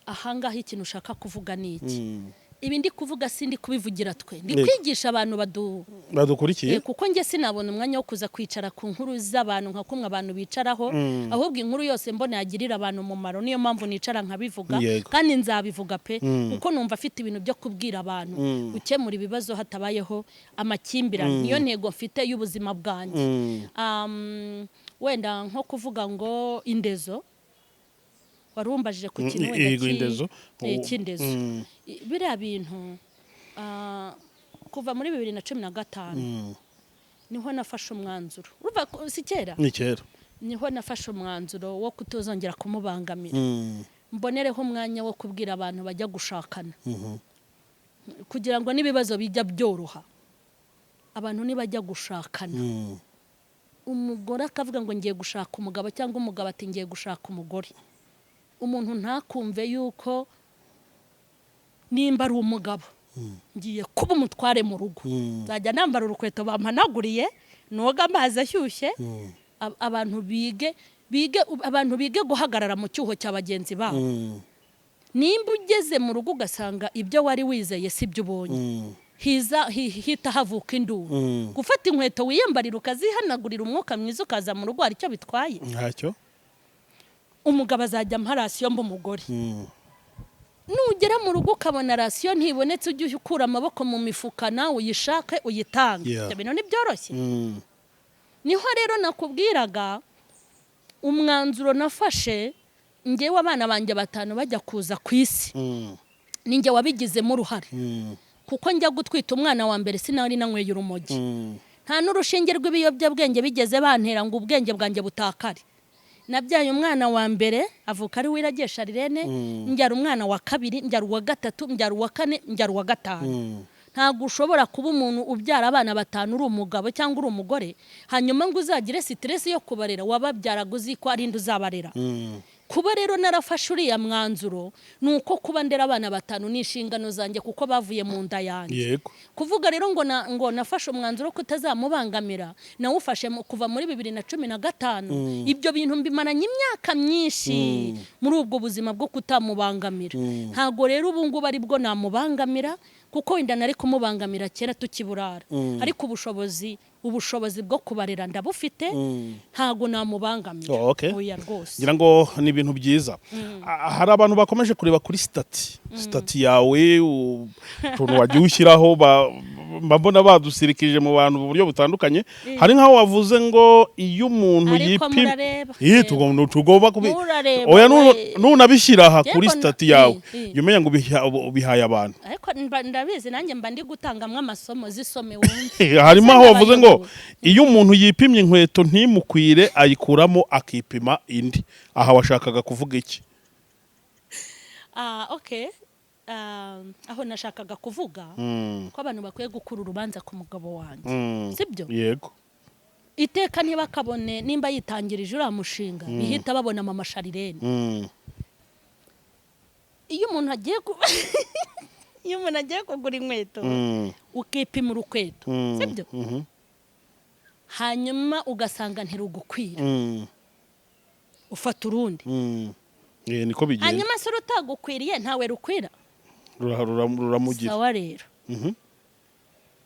Ahangaha ikintu ushaka kuvuga ni iki? Ibi ndi kuvuga sindi kubivugira twe, ndi kwigisha abantu badukurikiye, kuko njye sinabona umwanya wo kuza kwicara ku nkuru z'abantu nka kumwe abantu bicaraho, ahubwo inkuru yose mbona yagirira abantu umumaro, niyo mpamvu nicara nkabivuga. Kandi nzabivuga pe, kuko numva afite ibintu byo kubwira abantu, gukemura ibibazo hatabayeho amakimbirane, niyo ntego mfite y'ubuzima bwanjye. Wenda nko kuvuga ngo indezo warumbajije ku kintu wenda cy'indezo, biriya bintu kuva muri 2015 niho nafashe umwanzuro. Urumva si kera? Ni kera. Niho nafashe umwanzuro wo kutozongera kumubangamira, mbonereho umwanya wo kubwira abantu bajya gushakana, kugira ngo n'ibibazo bijya byoroha. Abantu nibajya gushakana, umugore akavuga ngo ngiye gushaka umugabo, cyangwa umugabo ati ngiye gushaka umugore, umuntu ntakumve yuko nimba ari umugabo ngiye kuba umutware mu rugo, nzajya nambara urukweto bampanaguriye, noga amazi ashyushye. Abantu bige abantu bige guhagarara mu cyuho cya bagenzi babo. Nimba ugeze mu rugo ugasanga ibyo wari wizeye si byo ubonye, hita havuka induru. Gufata inkweto wiyambarira ukazihanagurira umwuka mwiza ukaza mu rugo hari icyo bitwaye? Ntacyo. Umugabo azajya ampa rasiyo mba umugore. Nugera mu rugo ukabona rasiyo ntibonetse, ujye ukura amaboko mu mifuka nawe uyishake uyitange. Ibyo bintu ntibyoroshye. Niho rero nakubwiraga umwanzuro nafashe, ngewe abana banjye 5 bajya kuza ku isi, ninjye wabigizemo uruhare, kuko njya gutwita umwana wa mbere sinari nanyweye urumogi, nta n'urushinge rw'ibiyobyabwenge bigeze bantera ngo ubwenge bwanjye butakare. Nabyaye umwana wa mbere avuka ari Uwiragiye Sharirene, mbyara umwana wa kabiri, mbyara uwa gatatu, mbyara uwa kane, mbyara uwa gatanu. Ntabwo ushobora kuba umuntu ubyara abana 5 uri umugabo cyangwa uri umugore, hanyuma ngo uzagire stress yo kubarera, wababyaraga uzi ko ari indi uzabarera. Kuba rero narafashe uriya mwanzuro nuko kuba ndera abana 5 ni inshingano zanjye kuko bavuye mu nda yanjye. Kuvuga rero ngo nafashe umwanzuro ko utazamubangamira, nawufashe kuva muri 2015, ibyo bintu mbimaranye imyaka myinshi muri ubwo buzima bwo kutamubangamira. Ntago rero ubu ngubu ari bwo namubangamira, kuko wenda nari kumubangamira kera tukiburara, ariko ubushobozi bwo kubarera ndabufite, ntago namubangamira. Oya rwose. Ngira ngo ni ibintu byiza. Hari abantu bakomeje kureba kuri stati yawe, utuntu wagiye ushyiraho, mbona badusirikije mu bantu mu buryo butandukanye. Hari nkaho wavuze ngo iyo umuntu yipima tugomba kubi, oya nunabishyira aha kuri stati yawe, yumenya ngo ubihaye abantu. Ariko ndabizi nanjye mba ndi gutangamwe amasomo, zisome wumve. Harimo aho wavuze ngo iyo umuntu yipimye inkweto ntimukwire ayikuramo akipima indi. Aha washakaga kuvuga iki? Okay. Aho nashakaga kuvuga ko abantu bakwiye gukura urubanza ku mugabo wanjye. Sibyo? Yego. Iteka ntibakabone nimba yitangirije uriya mushinga, bihita babona mama Sharirene. Iyo umuntu agiye iyo umuntu agiye kugura inkweto, ukipima urukweto, sibyo? Hanyuma ugasanga ntirugukwira, ufata urundi. Niko bigenda. Hanyuma se urutagukwiriye ntawe rukwira? Ruramugira. Sawa rero,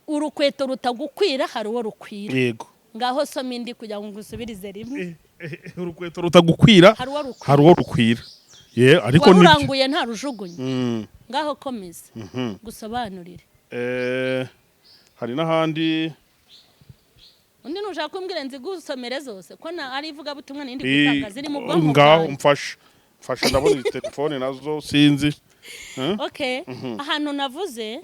urukweto rutagukwira hari uwo rukwira. Yego. Ngaho soma indi kugira ngo ngusubirize rimwe. Urukweto rutagukwira hari uwo rukwira. Hari uwo rukwira, ye, ariko nibyo. Waruranguye ntarujugunye. Ngaho komeza gusobanurire. Hari n'ahandi. Undi nushaka kumbwira nzigusomere zose, ko na ari ivugabutumwa n'indi gutanga ziri mu bwonko Ngaho bwanjye. Mfasha, mfasha, ndabona iyi telefone nazo sinzi. Okay, ahantu navuze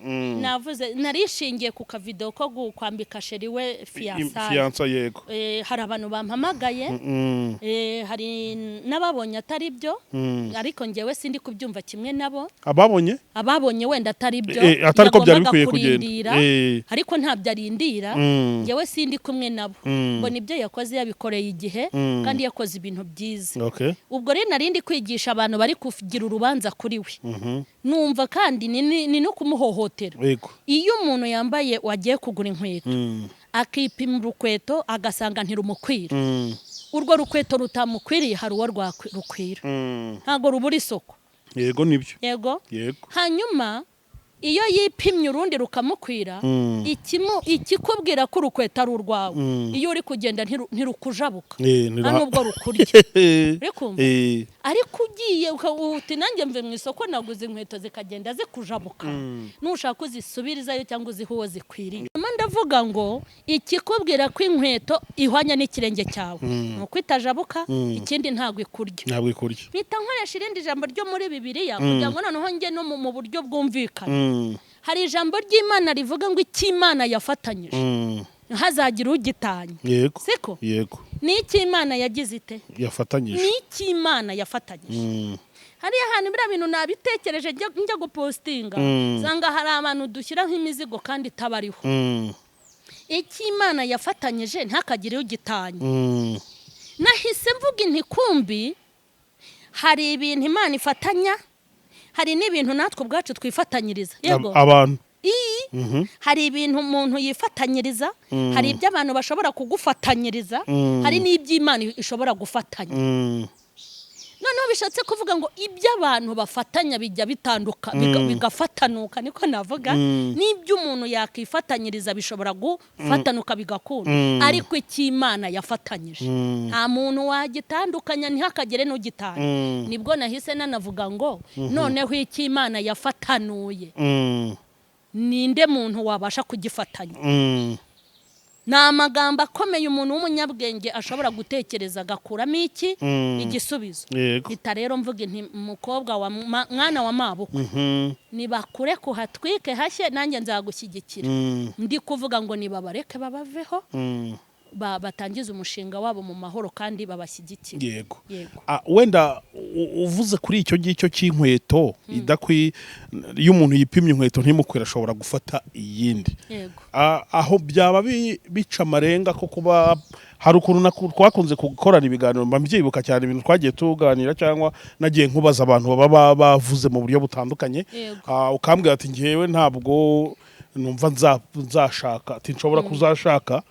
narishingiye ku kavideo ko kwambika chéri we fiançailles. Fiançailles, yego. Hari abantu bampamagaye. Hari n'ababonye atari byo, ariko njyewe sindi kubyumva kimwe nabo. Ababonye? Ababonye wenda atari byo, Atari ko byari yagombaga bikwiye kugenda. kurindira, ariko ntabyo arindira. Njyewe sindi kumwe nabo. Mbona ibyo yakoze yabikoreye igihe, kandi yakoze ibintu byiza. Ubwo rero narindi kwigisha abantu bari kugira urubanza kuri we, numva kandi ni no kumuhohotera. Iyo umuntu yambaye, wagiye kugura inkweto, akipima urukweto agasanga ntirumukwira, urwo rukweto rutamukwiriye hari uwo rukwira. Ntabwo rubura isoko. Yego, nibyo. Yego. Yego. Hanyuma iyo yipimye urundi rukamukwira, ikikubwira ko urukweto ari urwawe, iyo uri kugenda ntirukujabuka, nta nubwo rukurya. Uri kumva? Ariko ugiye uti nanjye mve mu isoko naguze inkweto, zikagenda zikujabuka, nushaka uzisubirizayo cyangwa uzihe uwo zikwiriye. Nyuma ndavuga ngo ikikubwira ko inkweto ihwanye n'ikirenge cyawe ni uko itajabuka, ikindi ntabwo ikurya. Ntabwo ikurya. Mpita nkoresha irindi jambo ryo muri Bibiliya kugira ngo noneho njye no mu buryo bwumvikana. Hari ijambo ry'Imana rivuga ngo icyo Imana yafatanyije ntihazagire ugitanya. Siko? Yego. Ni icyo Imana yagize ite? Yafatanyije. Ni icyo Imana yafatanyije. Hariya hantu biriya bintu nabitekereje njya gupostinga, nsanga hari abantu dushyira nk'imizigo kandi itabariho. Icyo Imana yafatanyije ntakagire ugitanya. Nahise mvuga inti kumbi hari ibintu Imana ifatanya, hari n'ibintu natwe ubwacu twifatanyiriza, yego. Abantu. Iyi hari ibintu umuntu yifatanyiriza, hari ibyo abantu bashobora kugufatanyiriza, hari n'iby'Imana ishobora gufatanya. Noneho bishatse kuvuga ngo ibyo abantu bafatanya bijya bitanduka, bigafatanuka, niko navuga. N'ibyo umuntu yakifatanyiriza bishobora gufatanuka bigakunda, ariko icyo Imana yafatanyije nta muntu wagitandukanya, ntihakagere n'ugitanya. Nibwo nahise nanavuga ngo noneho icyo Imana yafatanuye, ninde muntu wabasha kugifatanya? Ni amagambo akomeye umuntu w'umunyabwenge ashobora gutekereza agakuramo iki? Igisubizo. Mpita rero mvuga nti mukobwa wa mwana wa mabukwe, nibakure kuhatwike hashye, nanjye nzagushyigikira. Ndi kuvuga ngo nibabareke babaveho, batangize umushinga wabo mu mahoro kandi babashyigikire. Yego. Wenda uvuze kuri icyo ngicyo cy'inkweto idakwi, iyo umuntu yipimye inkweto ntimukwire ashobora gufata iyindi. Aho byaba bica amarenga ko kuba hari ukuntu twakunze gukorana ibiganiro, mba mbyibuka cyane ibintu twagiye tuganira cyangwa nagiye nkubaza abantu baba bavuze mu buryo butandukanye. Ukambwira ati ngewe ntabwo numva nzashaka, ati nshobora kuzashaka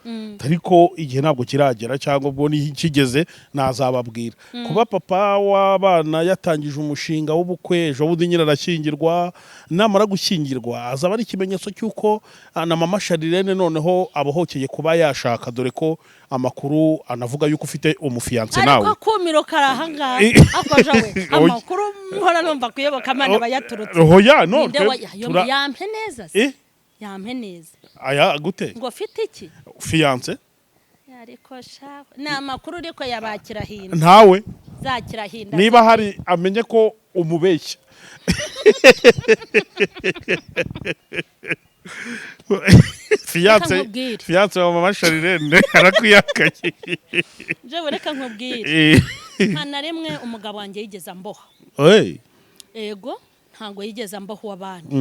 ariko igihe ntabwo kiragera, cyangwa ubwo kigeze nazababwira. Kuba papa w'abana yatangije umushinga w'ubukwe, ejo bundi nyine arashyingirwa, namara gushyingirwa azaba ari ikimenyetso cy'uko na mama Sharirene noneho abohokeye kuba yashaka, dore ko amakuru anavuga yuko ufite umufiancé nawe. Ariko akumiro kari ahangaha, akoja we. Oya. Amakuru mpora numva kuyoboka Amana aba yaturutse. Hoya, no. Ninde yampe neza se? Eh? Yampe neza. Aya gute? Ngo ufite iki? Fiancé. Ariko shawe, ni amakuru ariko yabakirahinda. Ntawe. Zakirahinda. Niba hari amenye ko umubeshya. Fiancé. Reka nkubwire. Fiancé wa mama Sharirene arakwiyakaye. Jewe reka nkubwire, nta na rimwe umugabo wanjye yigeze amboha. Hey. Ego, ntabwo yigeze amboha uw'abandi.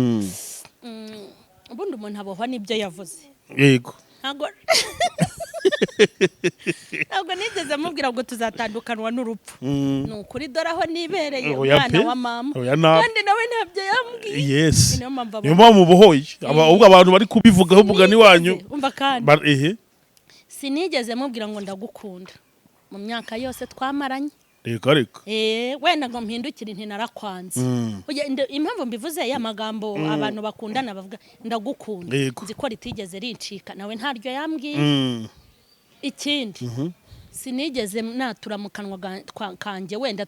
Ubundi umuntu abohwa n'ibyo yavuze. Ntabwo nigeze mubwira ngo tuzatandukanwa n'urupfu. Ni ukuri, dore aho nibereye. Oya umwana pe. wa mama. Oya nabi. Kandi nawe ntabyo yambwiye. Niyo mpamvu Niyo mpamvu ubohoye. Ahubwo abantu bari kubivugaho umugani wanyu. Umva kandi, Ehe. sinigeze mubwira ngo ndagukunda mu myaka yose twamaranye. Reka reka. Wenda ngo mpindukire nti narakwanze. Oya, impamvu mbivuze ya magambo abantu bakundana bavuga ndagukunda, nzi ko ritigeze rincika, nawe ntaryo yambwiye. Ikindi, sinigeze natura mu kanwa kanjye wenda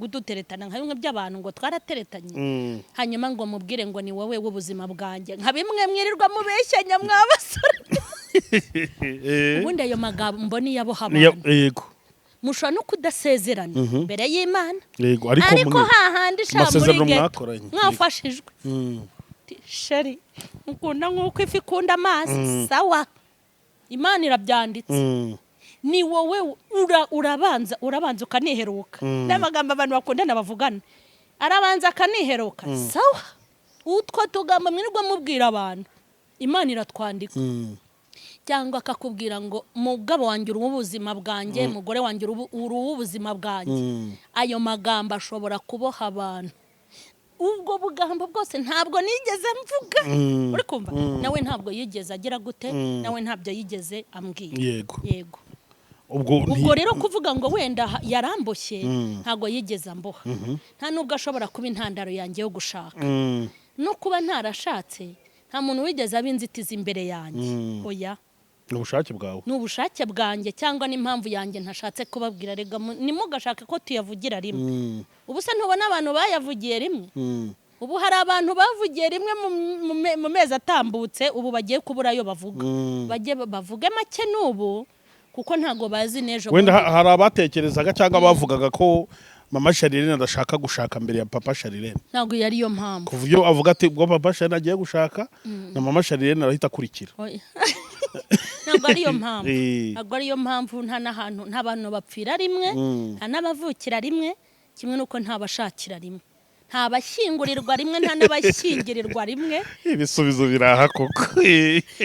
duteretana nka bimwe by'abantu ngo twarateretanye, hanyuma ngo mubwire ngo ni wowe w'ubuzima bwanjye, nka bimwe mwirirwa mubeshyanya mwabasore. Ubundi ayo magambo niyo aboha abantu. Mushobora no kudasezerana imbere y'Imana, Yego, ariko ariko mwe hahandi sha muri amasezerano ghetto mwakoranye. mwafashijwe. Ati, chéri, ukunda nk'uko ifi ikunda amazi, sawa, Imana irabyanditse. Ni wowe urabanza ukaniheruka. N'amagambo abantu bakundana bavugana, arabanza akaniheruka, sawa. Utwo tugambo mwirirwa mubwira abantu, Imana iratwandika. Cyangwa akakubwira ngo mugabo wanjye uri uw'ubuzima bwanjye, mugore wanjye uri uw'ubuzima bwanjye. Ayo magambo ashobora kuboha abantu. Ubwo bugambo bwose ntabwo nigeze mvuga. Uri kumva? Nawe ntabwo yigeze agira gute, nawe ntabyo yigeze ambwira. Yego. Ubwo Ubwo rero kuvuga ngo wenda yaramboshye, ntabwo yigeze amboha, nta nubwo ashobora kuba intandaro yanjye yo gushaka. No kuba ntarashatse, nta muntu wigeze aba inzitizi imbere yanjye, oya. Ni ubushake bwawe. Ni ubushake bwanjye cyangwa n'impamvu yanjye ntashatse kubabwira. Rega ntimugashake ko tuyavugira rimwe. Ubu se ntubona abantu bayavugiye rimwe? Ubu hari abantu bavugiye rimwe mu mezi atambutse, ubu bagiye kubura ayo bavuga. Bajye bavuge make n'ubu, kuko ntabwo bazi n'ejo Wenda bundi. hari abatekerezaga cyangwa bavugaga ko mama Charlene adashaka gushaka mbere ya papa Charlene. Ntabwo yari yo mpamvu. Kuva iyo avuga ati ubwo papa Charlene agiye gushaka, na mama Charlene arahita akurikira. Oya. Ntabwo ariyo mpamvu. Ntabwo ariyo mpamvu. Nta n'ahantu nta bantu bapfira rimwe, nta n'abavukira rimwe, kimwe n'uko nta bashakira rimwe, nta bashyingurirwa rimwe, nta n'abashyingirirwa rimwe. Ibisubizo biraha koko.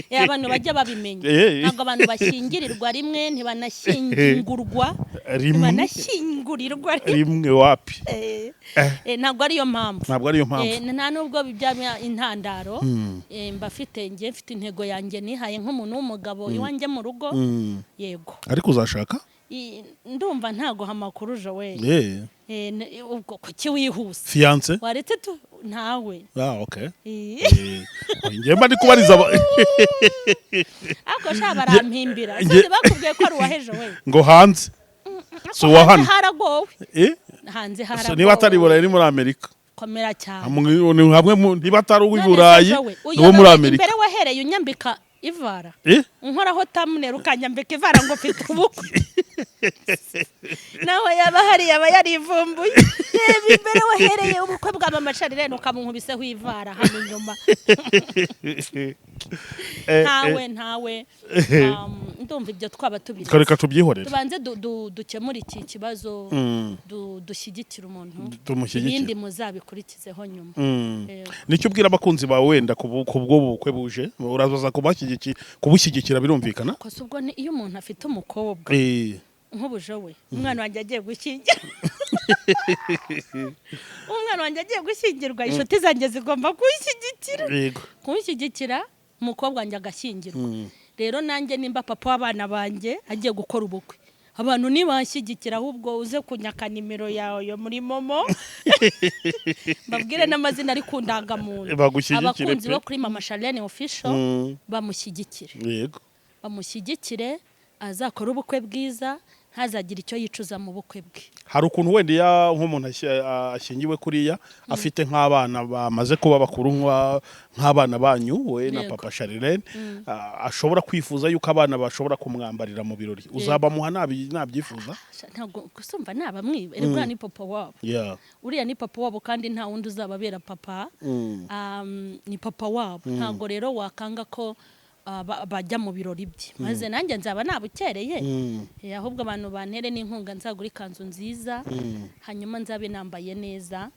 Abantu bajya babimenya. Ntabwo abantu bashyingirirwa rimwe, ntibanashyingurwa Rimwe. ntibanashyingurirwa rimwe. Rimwe wapi. Ntabwo ariyo mpamvu. Ntabwo ariyo mpamvu. Nta nubwo byaba intandaro. Mba mfite, njye mfite intego yanjye nihaye nk'umuntu w'umugabo iwanjye mu rugo. Yego. Ariko uzashaka? Ndumva ntaguha amakuru, Joel. Ubwo kuki wihuse? Fiancé? Waretse tu ntawe. Ah, okay. Njye mba ndi kubariza Ariko sha barampimbira. Sinzi bakubwiye ko ari uwahejo we. Ngo hanze si uwa hano. Haragowe. Hanze So, haragowe. niba atari i Burayi ni muri Amerika. Komera cyane. Hamwe niba atari uw'i None se Burayi Joel, ni uwo muri uyobewe Amerika. Imbere wahereye unyambika ivara, unkoraho thumbnail ukanyambika ivara ngo mfite ubukwe, nawe yaba hari yaba yarivumbuye. Reba imbere wahereye ubukwe bwa mama Charlene ukamunkubiseho ivara hano inyuma. Ntawe, ntawe. Ndumva ibyo twaba tubiretse. Reka tubyihorere. Tubanze dukemure iki kibazo, dushyigikire umuntu. Tumushyigikire. Ibindi muzabikurikizeho nyuma. Yego. Nicyo ubwira abakunzi bawe wenda ku bwo bukwe buje, uraza kubushyigikira birumvikana. Kosa ubwo ni iyo umuntu afite umukobwa nk'ubuje we, umwana wanjye agiye gushyingira, umwana wanjye agiye gushyingirwa, inshuti zanjye zigomba kunshyigikira, kunshyigikira, umukobwa wanjye agashyingirwa. Rero nanjye nimba papa w'abana banjye agiye gukora ubukwe, abantu nibanshyigikira, ahubwo uze kunyaka nimero yawe yo muri MoMo, mbabwire n'amazina ari ku ndangamuntu. Bagushyigikire Abakunzi pe. bo kuri Mama Charlene Official bamushyigikire. Bamushyigikire, azakore ubukwe bwiza, ntazagire icyo yicuza mu bukwe bwe. Hari ukuntu wenda iyo nk'umuntu ashyingiwe kuriya, afite nk'abana bamaze kuba bakuru nk'abana banyu we na papa Charlene, ashobora kwifuza yuko abana bashobora kumwambarira mu birori. Uzabamuha nabyifuza? Sha, ntabwo gusumva nabamwiba. Erega uriya ni papa wabo. Uriya ni papa wabo, kandi nta wundi uzababera papa. Ni papa wabo, ntabwo rero wakanga ko bajya mu birori bye, maze nanjye nzaba nabukereye. Ahubwo abantu bantere n'inkunga, nzagura ikanzu nziza, hanyuma nzabe nambaye neza.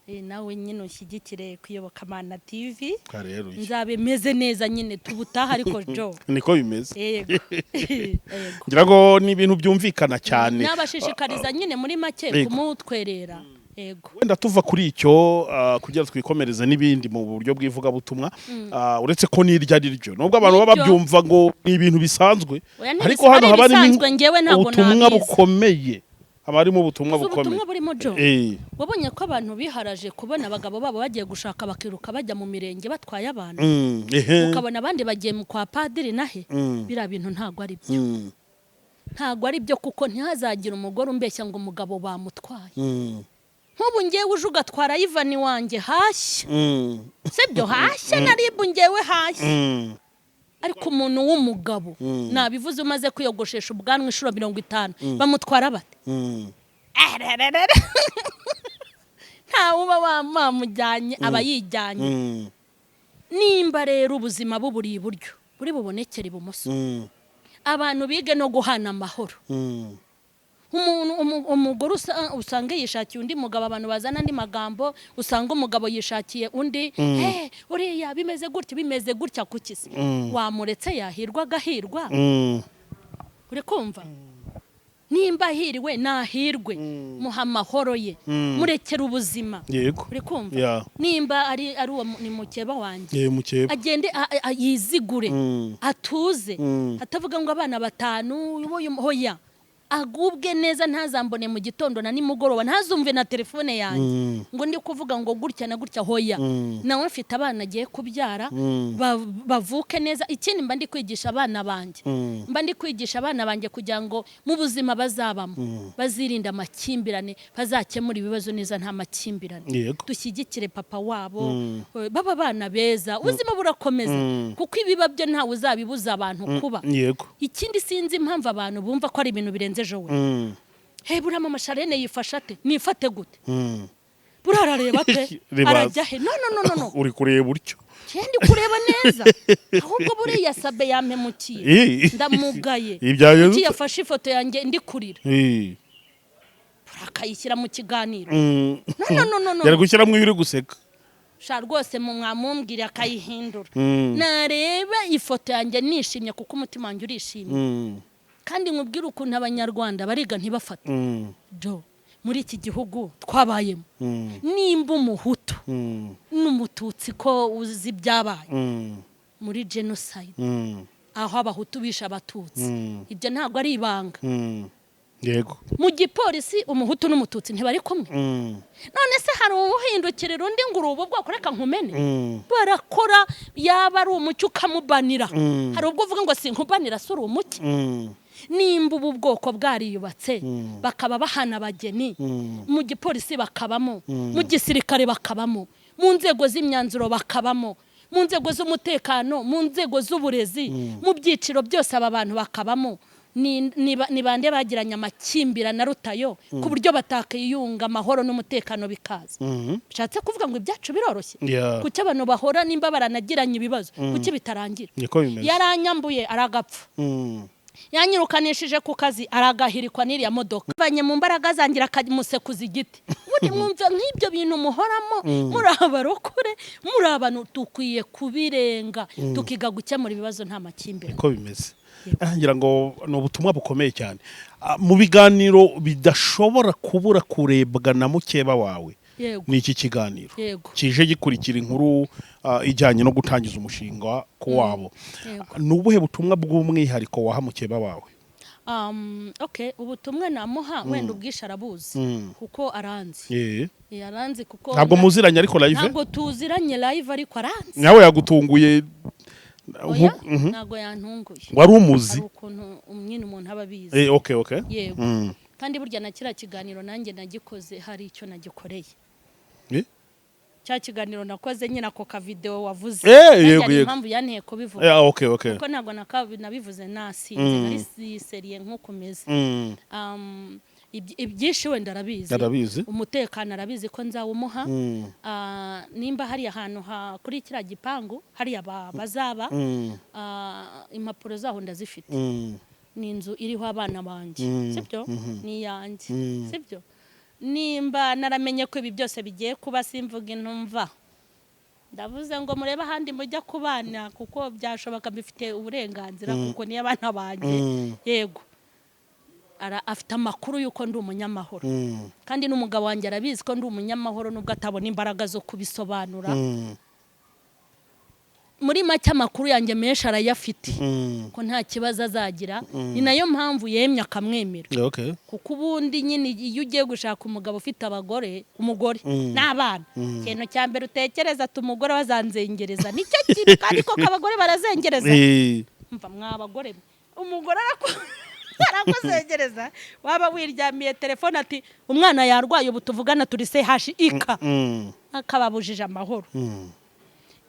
Nawe nyine ushyigikire Kuyobokamana TV. Haleluya. Nzabe meze neza nyine tubutaha, ariko jo. Niko bimeze. Yego. Yego. Ngira ngo ni ibintu byumvikana cyane. Nabashishikariza nyine muri make kumutwerera, yego. Wenda tuva kuri icyo, kugira twikomereze n'ibindi mu buryo bw'ivugabutumwa, uretse ko n'iryo ari ryo nubwo abantu baba Nibyo. babyumva ngo ni ibintu bisanzwe, Oya, ariko hano ari haba harimo ibisanzwe, njyewe ntabwo ubutumwa nabizi. bukomeye. Haba harimo ubutumwa Uzi bukomeye. Ubutumwa burimo, Jo? Eh. Wabonye ko abantu biharaje kubona abagabo babo bagiye gushaka, bakiruka bajya mu mirenge batwaye abantu, Ehe. ukabona abandi bagiye kwa padiri nahe. Biriya bintu ntabwo ari byo. Ntabwo ari byo, kuko ntihazagire umugore umbeshya ngo umugabo bamutwaye. Nk'ubu ngewe uje ugatwara Ivani wanjye, hashya. Sibyo? Hashya na ribu, ngewe hashya. Ariko umuntu w'umugabo, nabivuze, umaze kwiyogoshesha ubwanwa inshuro 50, bamutwara bate? Erererere. Ntawe uba wamujyanye, aba yijyanye. Nimba rero ubuzima buburi iburyo, buri bubonekere ibumoso. Abantu bige no guhana amahoro. Umuntu umugore usanga yishakiye undi mugabo, abantu bazana andi magambo, usanga umugabo yishakiye undi, uriya bimeze gutya, bimeze gutya, kuki se wamuretse yahirwa agahirwa? Uri kumva? Nimba ahiriwe nahirwe, muha amahoro ye, murekere ubuzima. Uri kumva? Yeah. Nimba ari uwo ni mukeba wanjye, Mukeba. agende yizigure, atuze, atavuga ngo abana batanu uyu hoya, agubwe neza, ntazambone mu gitondo na nimugoroba, ntazumve na telefone yanjye ngo ndi kuvuga ngo gutya na gutya, hoya. Nawe mfite abana agiye kubyara, bavuke neza. Ikindi, mba ndi kwigisha abana banjye, mba ndi kwigisha abana banjye kugira ngo mu buzima bazabamo bazirinde amakimbirane, bazakemura ibibazo neza, nta makimbirane. Dushyigikire papa wabo, baba abana beza, ubuzima burakomeza, kuko ibiba byo ntawe uzabibuza abantu kuba. Ikindi, sinzi impamvu abantu bumva ko ari ibintu birenze ejo we. He, buriya mama Charlene yifashe ate? Nifate gute? Buriya arareba ate? Ribaza. Arajya he? No, no, no, no, no. Uri kureba utyo. Ndi kureba neza. Ahubwo buriya Sabe yampemukiye. Ndamugaye. Ibyagenze Kuki ute? yafashe ifoto yanjye ndi kurira, akayishyira mu kiganiro? No, no, no, no. Yari gushyiramo iyo uri guseka. Sha rwose, mu mwamumbwira akayihindura. Nareba ifoto yanjye nishimye, kuko umutima wanjye urishimye. Kandi nkubwire ukuntu Abanyarwanda bariga ntibafate. Jo, muri iki gihugu twabayemo, nimba Umuhutu n'Umututsi, ko uzi ibyabaye muri jenoside, aho Abahutu bishe Abatutsi, ibyo ntabwo ari ibanga. Yego. Mu gipolisi Umuhutu n'Umututsi ntibari kumwe. None se hari uwuhindukirira undi ngo uri ubu bwoko, reka nkumene? Barakora. Yaba ari umucyo ukamubanira. Hari ubwo uvuga ngo sinkubanira, si uri umucyo? Nimba ubu bwoko bwariyubatse, bakaba bahana abageni, mu gipolisi bakabamo, mu gisirikare bakabamo, mu nzego z'imyanzuro bakabamo, mu nzego z'umutekano, mu nzego z'uburezi, mu byiciro byose aba bantu bakabamo, ni bande bagiranye amakimbirane arutayo ku buryo batakiyunga, amahoro n'umutekano bikaza? Bishatse kuvuga ngo ibyacu biroroshye. Kuki abantu bahora, nimba baranagiranye ibibazo, kuki bitarangira? Niko bimeze. Yaranyambuye, aragapfa. Yanyirukanishije ku kazi, aragahirikwa n'iriya modoka. Mvanye mu mbaraga zangira akamusekuza igiti. Ubundi mwumva nk'ibyo bintu muhoramo, muri abarokore, muri abantu, dukwiye kubirenga, tukiga gukemura ibibazo nta makimbirane. Niko bimeze. Ngira ngo ni ubutumwa bukomeye cyane. Mu biganiro bidashobora kubura kurebwa na mukeba wawe, ni iki kiganiro kije gikurikira inkuru ijyanye no gutangiza umushinga ku wabo. Ni ubuhe butumwa bw'umwihariko waha mukeba wawe? Okay, ubutumwa namuha, wenda ubwishe arabuzi, kuko aranzi. Aranzi kuko Ntabwo muziranye ariko live? Ntabwo tuziranye live, ariko aranzi. Nawe yagutunguye? Oya, ntabwo yantunguye. Wari umuzi? Hari ukuntu nyine umuntu aba abizi. Okay. Yego. Kandi burya na kiriya kiganiro nanjye nagikoze hari icyo nagikoreye. Cya kiganiro nakoze nyine, ako kavidewo wavuze. Nanjye hari impamvu yanteye kubivuga. Okay. Kuko ntabwo nabivuze nasinze, nari sérieux nk'uko umeze. Ibyinshi wenda arabizi. Arabizi. Umutekano arabizi ko nzawumuha. Nimba hari ahantu kuri kiriya gipangu hariya bazaba, impapuro zaho ndazifite. Ni inzu iriho abana banjye, sibyo? Ni iyanjye, sibyo? Nimba naramenye ko ibi byose bigiye kuba, simvuga intumva, ndavuze ngo murebe ahandi mujya kubana, kuko byashoboka, mbifite uburenganzira, kuko niyo abana banjye. Yego. Afite amakuru y'uko ndi umunyamahoro, kandi n'umugabo wanjye arabizi ko ndi umunyamahoro, nubwo atabona imbaraga zo kubisobanura. Muri make, amakuru yanjye menshi arayafite ko nta kibazo azagira. Ni nayo mpamvu yemye akamwemera, kuko ubundi nyine iyo ugiye gushaka umugabo ufite abagore, umugore n'abana, ikintu cya mbere utekereza ati: "Umugore bazanzengereza." Nicyo kintu, kandi koko abagore barazengereza. Mva mwa bagore mwe, umugore arakuzengereza. Waba wiryamiye, telefone ati: "Umwana yarwaye, ubu tuvugana turi CHUK." Akababujije amahoro.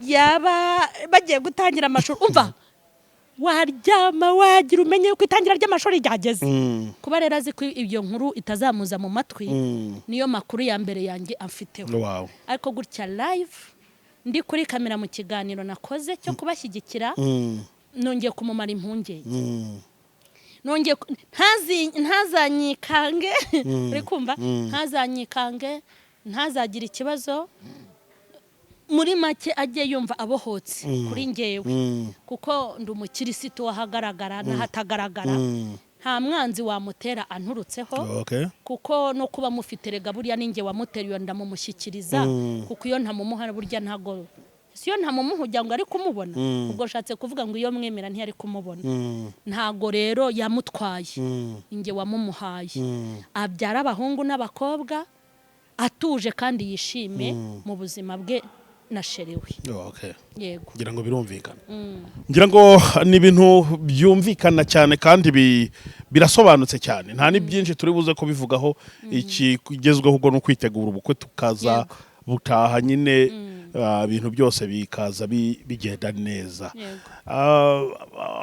Yaba bagiye gutangira amashuri, umva waryama wagira umenye yuko itangira ry'amashuri ryageze. Kuba rero azi ko iyo nkuru itazamuza mu matwi, niyo makuru ya mbere yanjye amfiteho. Ariko gutya live ndi kuri kamera mu kiganiro nakoze cyo kubashyigikira, nongeye kumumara impungenge. Nongeye ntazanyikange, uri kumva? Ntazanyikange, ntazagire ikibazo. Muri make, ajye yumva abohotse kuri ngewe, kuko ndi umukirisitu w'ahagaragara n'ahatagaragara. Nta mwanzi wamutera anturutseho, kuko no kuba mufite rega buriya ninjye wamuteruye ndamumushyikiriza, kuko iyo ntamumuha burya ntago si iyo ntamumuha ugira ngo ari kumubona. Ubwo nshatse kuvuga ngo iyo mwemera ntiyari kumubona. Ntago rero yamutwaye, ninjye wamumuhaye. Abyara abahungu n'abakobwa atuje kandi yishime mu buzima bwe na chéri we. Yego. Ngira ngo birumvikana, ngira ngo ni ibintu byumvikana cyane kandi birasobanutse cyane. Nta ni byinshi turi buze kubivugaho. Ikigezweho ubwo ni ukwitegura ubukwe, tukaza butaha nyine, ibintu byose bikaza bigenda neza.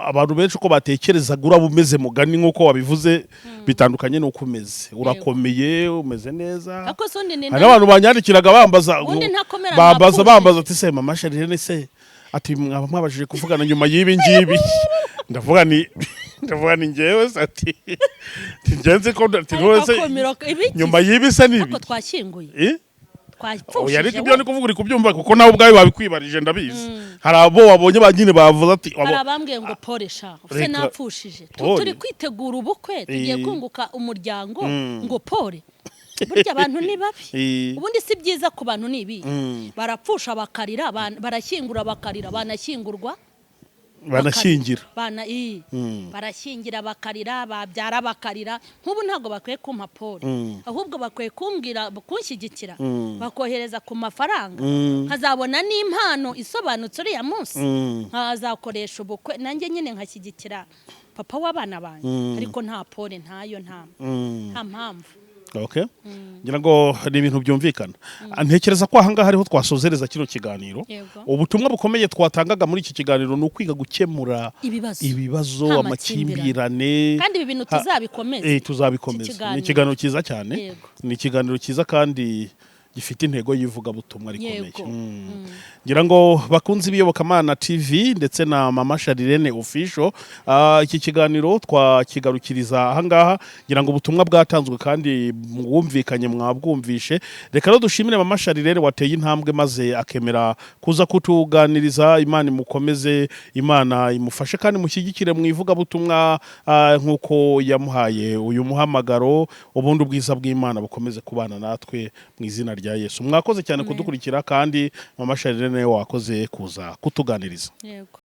Abantu benshi uko batekerezaga uraba umeze, mugani nk'uko wabivuze, bitandukanye n'uko umeze. Urakomeye, umeze neza. Ariko se undi ni Hari n'abantu banyandikiraga bambaza Ubundi ntakomera, bambaza napfushije. Bambaza ati: "Se mama Charlene se," ati, "mwaba mwabashije kuvugana nyuma y'ibi ngibi?" Ndavuga ni njyewe se, ati ngenzi ko ati Ariko wowe se akumiro ibiki? Nyuma y'ibi se ni ibi? Ariko twashyinguye. Eh? Oya, Twapfushije ariko ibyo we. ni kuvuga uri kubyumva, kuko nawe ubwawe wabikwibarije, ndabizi. Hari abo wabonye ba nyine bavuze ati Hari abambwiye ngo: "Pole sha." Se Reka- napfushije? Pole. Turi kwitegura ubukwe, tugiye kunguka umuryango, ngo pole? Burya abantu ni babi. Ubundi si byiza ku bantu, ni ibi: barapfusha bakarira, barashyingura bakarira, banashyingurwa Banashyingira. Bana barashyingira bakarira, babyara bakarira. Nk'ubu ntabwo bakwiye kumpa pole, ahubwo bakwiye kumbwira, kunshyigikira, bakohereza ku mafaranga, nkazabona n'impano isobanutse uriya munsi, nkazakoresha ubukwe nanjye nyine nkashyigikira papa w'abana banjye. Ariko nta pole, ntayo, nta mpamvu. Okay, ngira ngo ni ibintu byumvikana. Ntekereza ko ahangaha ariho twasozereza kino kiganiro. Ubutumwa bukomeye twatangaga muri iki kiganiro ni ukwiga gukemura ibibazo ibibazo, nta amakimbirane. Kandi ibi bintu tuzabikomeze. Tuzabikomeza. Iki Ni kiganiro. ikiganiro cyiza cyane. Ni ikiganiro cyiza kandi gifite intego y'ivugabutumwa rikomeye. Ngira ngo bakunze Ibiyobokamana TV ndetse na Mama Charlene Official, iki kiganiro twakigarukiriza ahangaha. Ngira ngo ubutumwa bwatanzwe kandi mwumvikanye, mwabwumvishe. Reka rero dushimire Mama Charlene wateye intambwe maze akemera kuza kutuganiriza. Imana imukomeze, Imana imufashe kandi mushyigikire mu ivugabutumwa, nk'uko yamuhaye uyu muhamagaro. Ubundi ubwiza bw'Imana bukomeze kubana natwe mu izina rya Yesu. Mwakoze cyane Amen. kudukurikira, kandi Mama Charlene wakoze kuza kutuganiriza. Yego.